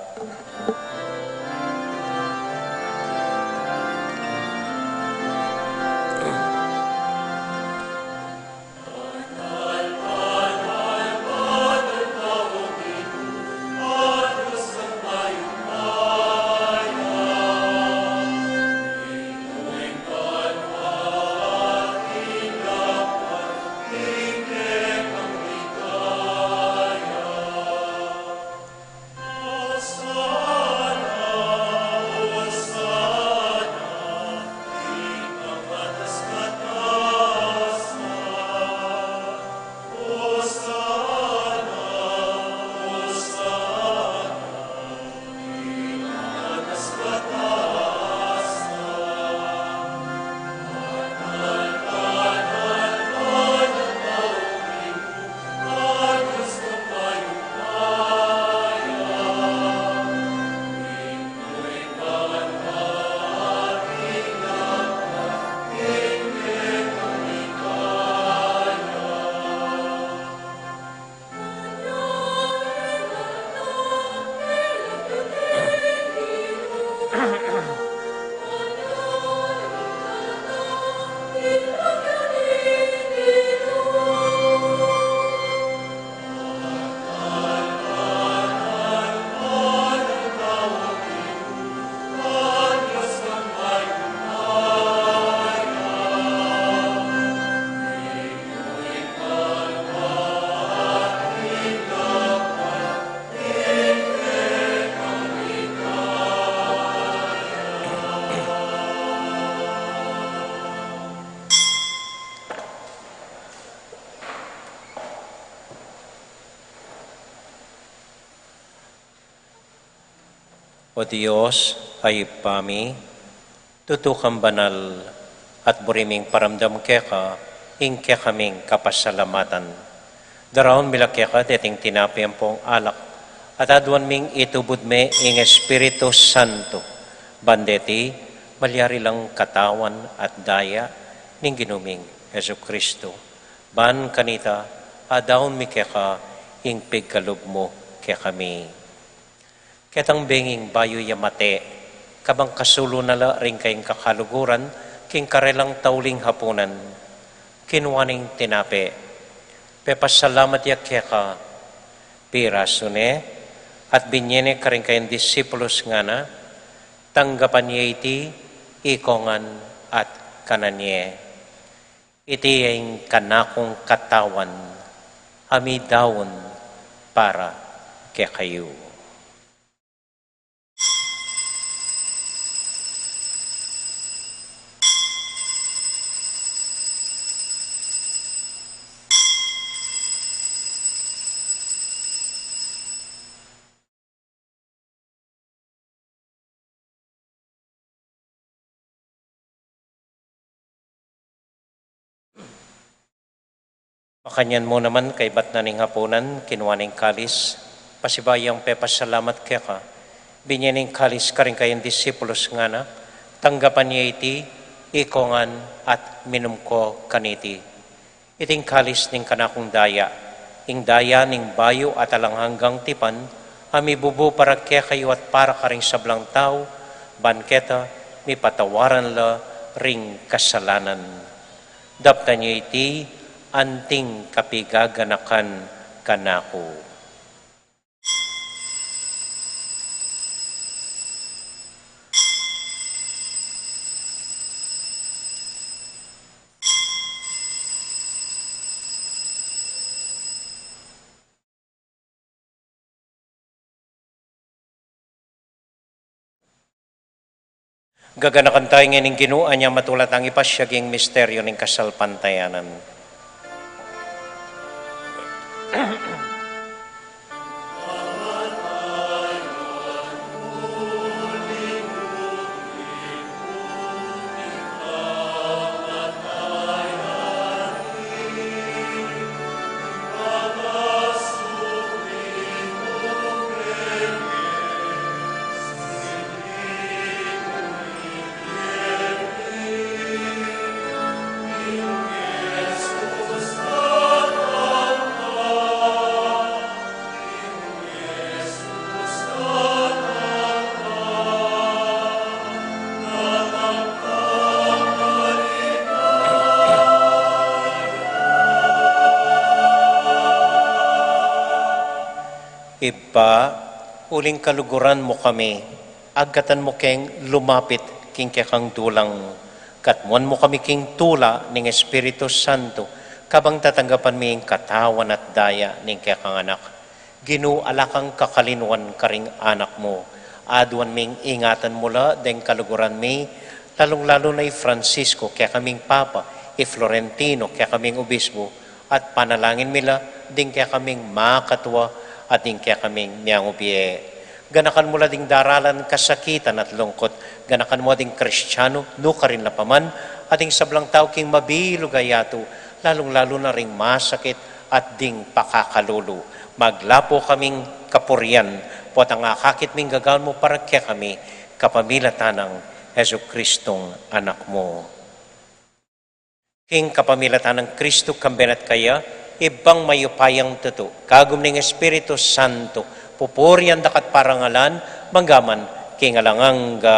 O Dios, a Ibpa mi, tutu kang banal, at buri ming paramdam keka ing kekaming kapasalamatan. Daraun mi la keka deting tinape ampong alak, at aduan ming itubud me ing Espiritu Santo, ban deti malyari lang katawan at daya ning Ginu ming Jesucristo. Ban kanita, adaun mi keka ing pigkalub mu kekami. Ketang benging bayu ya mate, kabang kasulu na la ring kayang kakaluguran, king karelang tauling hapunan, kinua ne ing tinape, pepasalamat ya keka, pirasu ne, at binye ne karing kayang disipulus, ngana, tanggapan ye iti, ikong ngan at kanan ye. Iti ing kanakung katawan, a midaun para kekayu. Makanyan mu naman, kaybat na ning hapunan, kinua ne ing kalis, pasibayu yang pepasalamat keka, binye ne ing kalis karing kayang disipulus, ngana, tanggapan ye iti, ikong ngan at minum ko kaniti. Iting kalis ning kanakung daya, ing daya ning bayu at alang anggang tipan, a mibubu para kekayu at para karing sablang tau, ban keta mipatawaran la ring kasalanan. Daptan ye iti anting kapigaganakan kanaku. Gaganakan tamu ngening Ginu, anya matula tang ipasyag ing misteryu ning kasalpantayanan. Ibpa, uling kaluguran mu kami, agkatan mu keng lumapit king kekang dulang, katmuan mu kami king tula ning Espiritu Santo, kabang tatanggapan mi ing katawan at daya ning kekang Anak. Ginu, ala kang kakalinuan karing anak mu. Aduan ming ingatan mu la deng kaluguran mi, lalung-lalu na i Francisco, kekaming Papa, i Florentino, kekaming Obispo, at panalangin mi la ding kekaming makatua at ding kekaming miangubie. Ganakan mu la ding daralan kasakitan at lungkut, ganakan mu ding Kristiano, nukarin la pa man, at ding sablang tau king mabilug a yatu, lalung-lalu na ring masakit at ding pakakalulu. Maglapu kaming kapurian, potang akakit ming gagawan mu para kekami, kapamilatan nang Jesucristong Anak mu. King kapamilatan nang Kristo, kambe na at kaya, Ibpang mayupayang tutu, kagum ning Espiritu Santo, pupurian da ka at parangalan, mangga man king alang angga.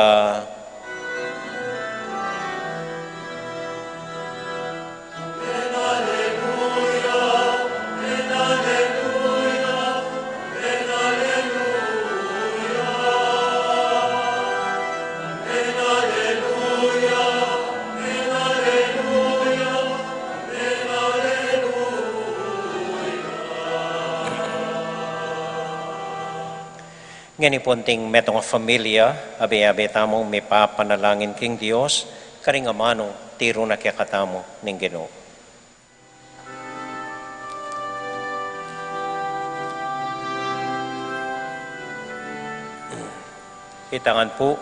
Ngeni pu, anting metung a familia, abe-abe tamung mipapanalangin king Dios, karing amanung tiru na kekatamu ning Ginu. Itangan pu.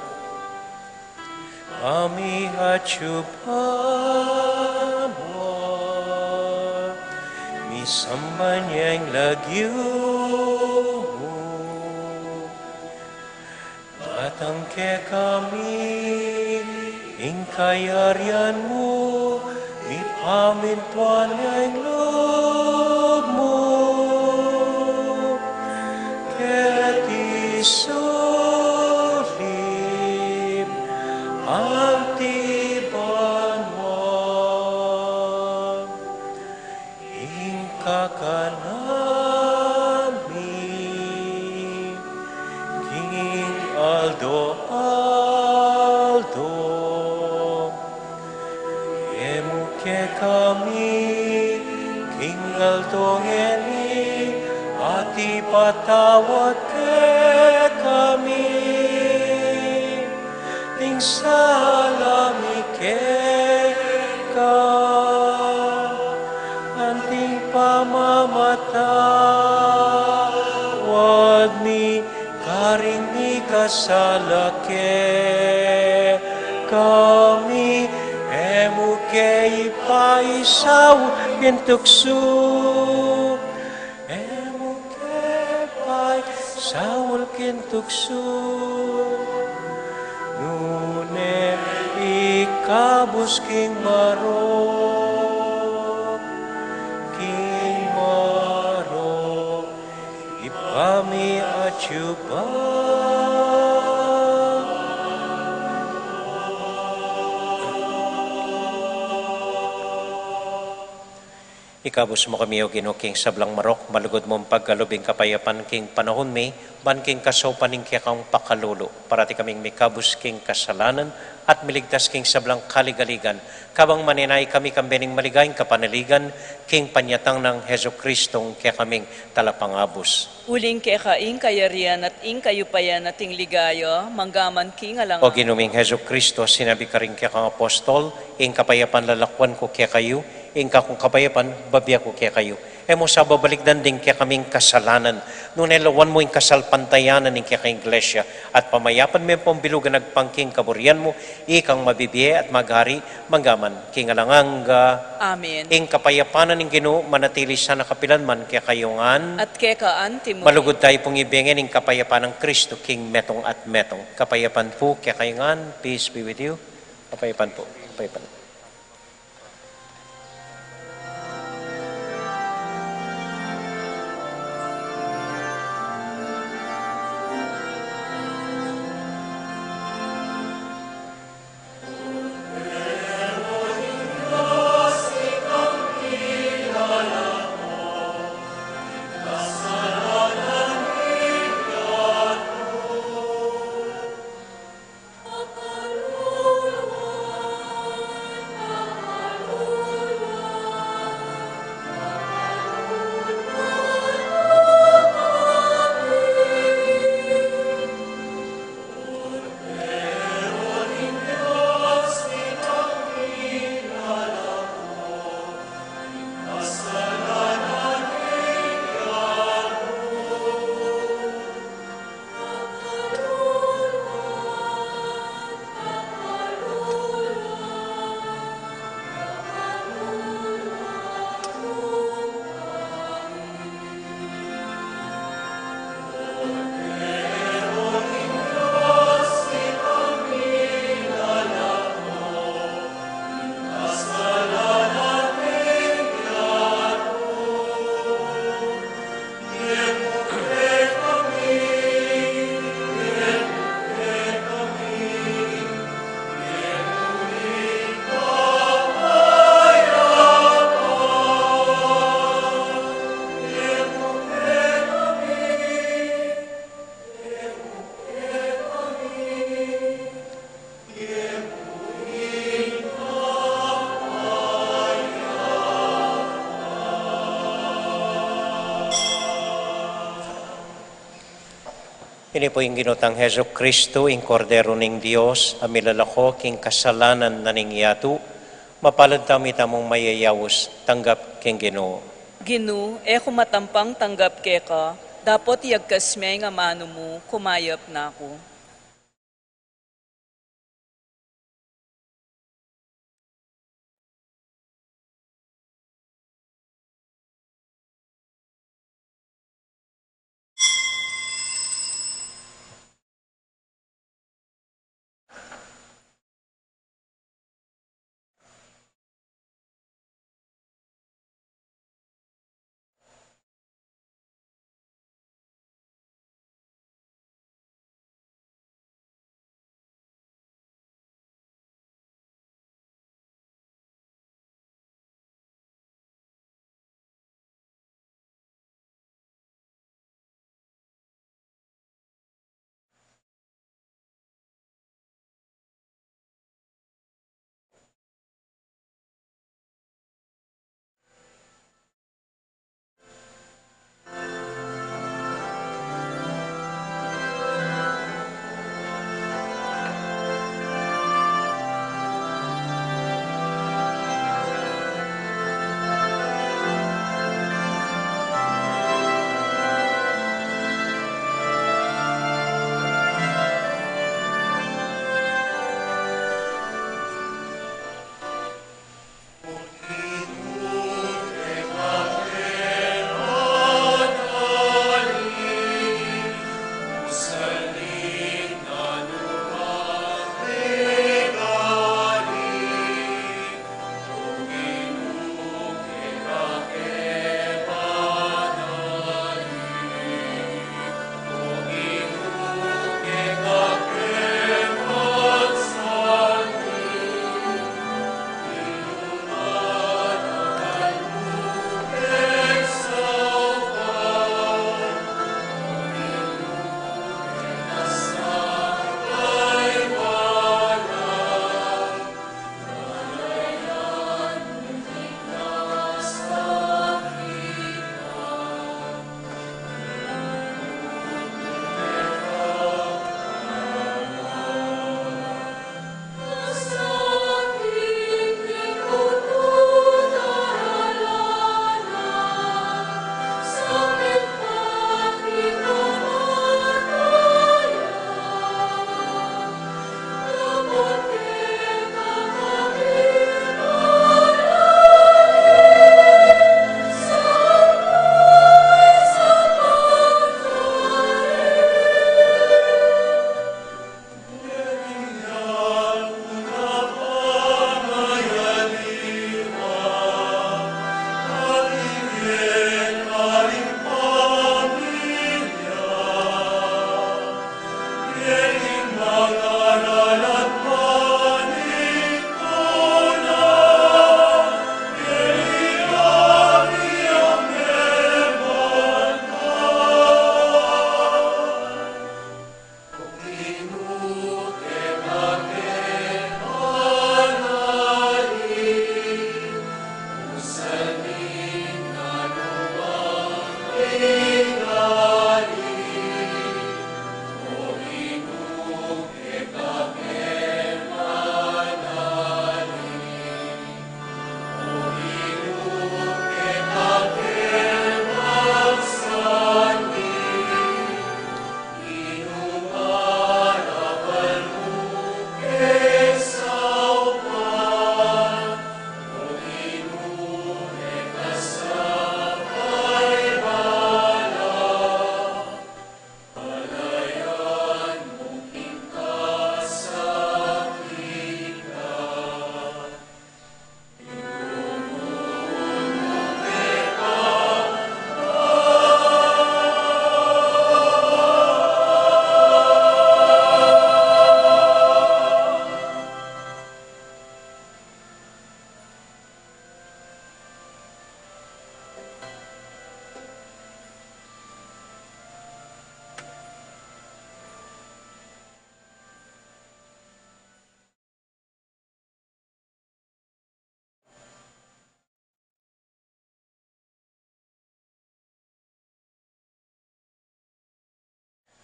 Pamiatyu banua, misamban ya ing lagyu mu. Datang kekami ing kayarian mu, mipamintuan ya ing lub mu keti sulip anti banua. Ing kakanan mi king aldo-aldo, ibie mu kekami king aldo ngeni, at ipatawad kekami ding sala mi keka, anti ing pamamatawad mi karing mikasala kekami, e mu ke ipaisaul king tuksu, e mu ke paisaul king tuksu, nune ikabus king marok, king marok ipamiatyu banua. Ikabus mu kami, O Ginu, king sablang marok, malugud mung pagkalub ing kapayapan king panaun mi, ban king kasaupan ning kekang pakalulu, parati kaming mikabus king kasalanan, at miligtas king sablang kaligaligan, kabang manenaya kami kambe ning maligayang kapanaligan, king panyatang nang Jesucristong kekaming Talapangabus. Uling keka ing kayarian at ing kayupayan at ing ligaya, mangga man king alang... O Ginu ming Jesucristo, sinabi karing kekang apostol, ing kapayapan lalakuan ku kekayu, ing kakung kapayapan bibie ku kekayu. E mu sa babalikdan ding kekaming kasalanan, nune lawan mu ing kasalpantayanan ning kekang Iglesia, at pamayapan me pung bilugan agpang king kaburian mu, ikang mabibie at maghari mangga man king alang angga. Amen. Ing kapayapan ning Ginu manatili sana kapilan man kekayu ngan. At keka anti mu rin. Malugud tayu pung ibie ngeni ing kapayapan nang Kristo king metung at metung. Kapayapan pu kekayu ngan, peace be with you. Kapayapan pu, kapayapan. Ini pu ing Ginu tang Jesucristo, ing Kordero ning Dios, a milalako king kasalanan na ning yatu. Mapalad tamu itamung mayayaus tanggap king Ginu. Ginu, e ku matampang tanggap keka, dapot iyagkas me ing amanu mu, kumayap na ku.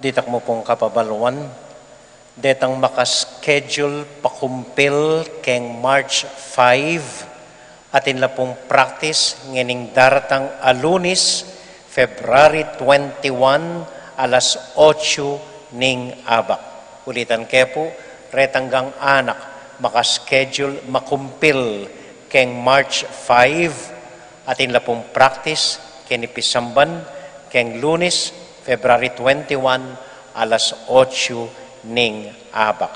Ditak mu pung kapabaluan, detang maka-schedule pakumpil keng March five, atin la pung practice ngening daratang a Lunes, February twenty-one, alas otsu ning abak. Ulitan ke pu, retang anak maka-schedule makumpil keng March five, atin la pung practice keni pisamban keng Lunes, February twenty-one, alas otsu ning abak.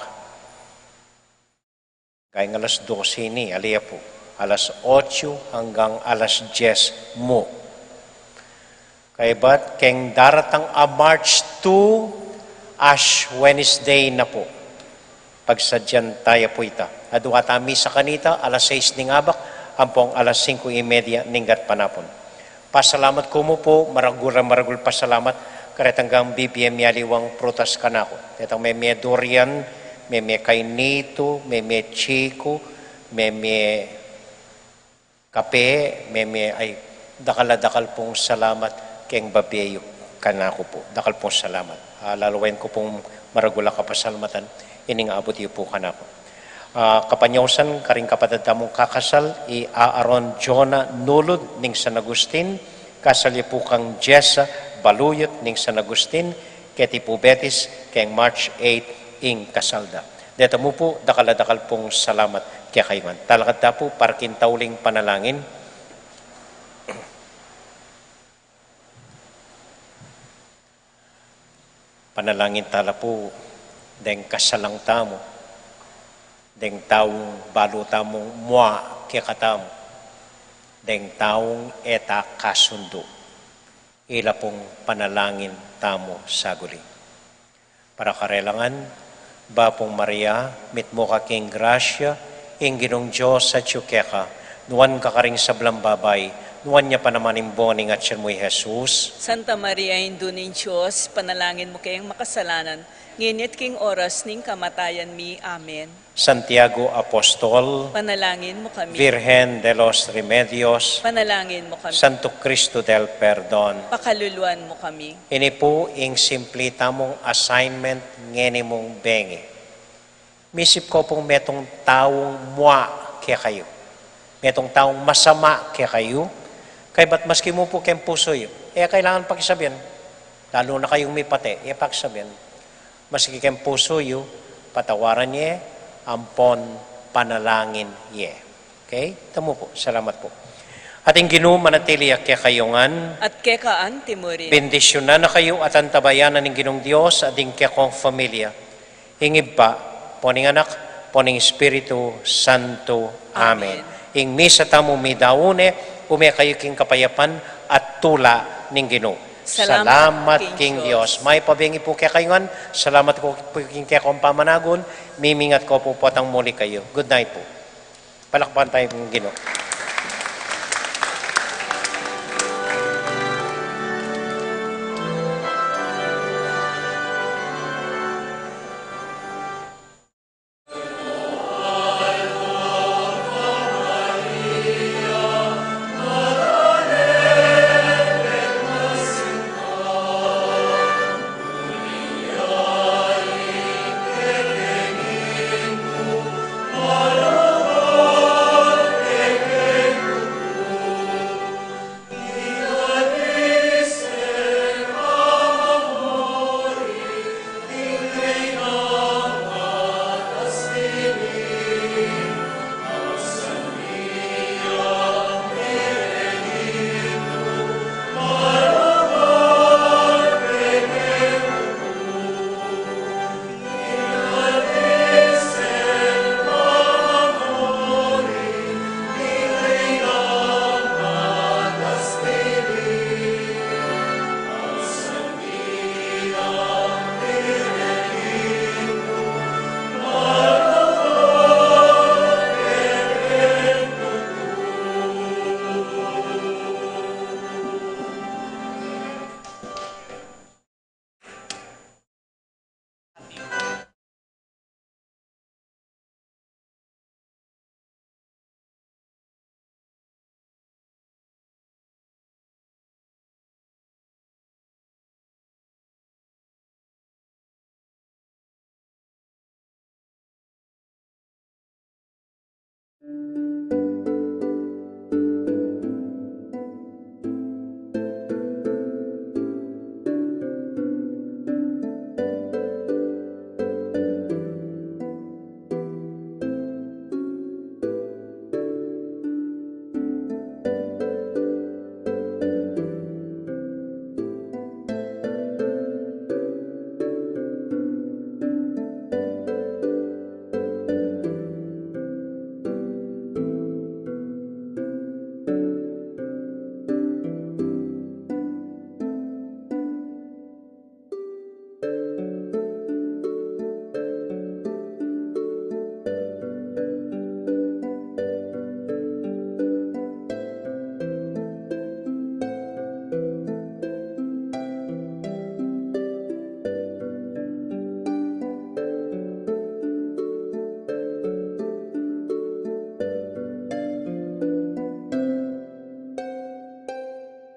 Kayang alas dose ini, ali ya pu, alas otsu anggang alas dyes mu. Kaybat keng daratang a March two, Ash Wednesday na pu. Pagsadyan taya pu ita. Adua ta misa kanita, alas sais ning abak, ampong alas singko y media ning gatpanapun. Pasalamat ku mu pu, maragul a maragul pasalamat, karetang bibie mi aliwang prutas kanaku. Detang meme durian, meme kainitu, meme chiku, meme kape, meme, ay, dakal a dakal pung salamat keng babie yu kanaku pu. Dakal pung salamat. Ah, laluan ku pung maragul a kapasalamatan ining abut yu pu kanaku. Ah, kapanyausan karing kapatad tamung kakasal, i Aaron Jonah Nulud ning San Agustin, kasal ya pu kang Jessa Baluyot ning San Agustin, keti pu Betis keng March eight ing kasal da. Deta mu pu, dakal a dakal pung salamat kekayu ngan. Talakad ta pu para king tauling panalangin. Panalangin tala pu deng kasalang tamu, deng taung balu tamung mua kekatamu, deng taung e ta kasundu. Ila pung panalangin tamu saguli. Para karela ngan, Bapu Maria, mitmu ka king grasya, ing Ginung Dios atyu keka, nuan ka karing sablang babai, nuan ya pa naman ing bunga ning atyan mu, i Jesus. Santa Maria, Indu ning Dios, ipanalangin mu keng makasalanan, ngeni at king oras ning kamatayan mi. Amen. Santiago Apostol, panalangin mu kami. Virgen de los Remedios, panalangin mu kami. Santo Cristo del Perdon, pakaluluan mu kami. Ini pu ing simpli tamung assignment ngeni mung bengi. Misip ko pung metung taung mua kekayu, metung taung masama kekayu, kaybat maski mu pu keng pusu yu, e kailangan pakisabian. Lalu na kayung mipate, e pakisabian. Maski keng pusu yu, patawaran ye, ampon panalangin ye. Okay? Tamu pu. Salamat pu. At ing Ginu manatili ya kekayu ngan. At keka anti mu rin. Bendisyunan na kayu at antabayanan ning Ginung Dios at ing kekong familia. Ing Ibpa, ampo ning Anak, ampo ning Espiritu Santo. Amen. Amen. Ing misa tamu midaun ne, ume kayu king kapayapan at tula ning Ginu. Salamat king Dios. Mayap a bengi pu kekayu ngan. Salamat ku pu king kekong pamanagun. Mimingat ko pu potang muli kayu. Good night pu. Palakpakan tayu ing Ginu.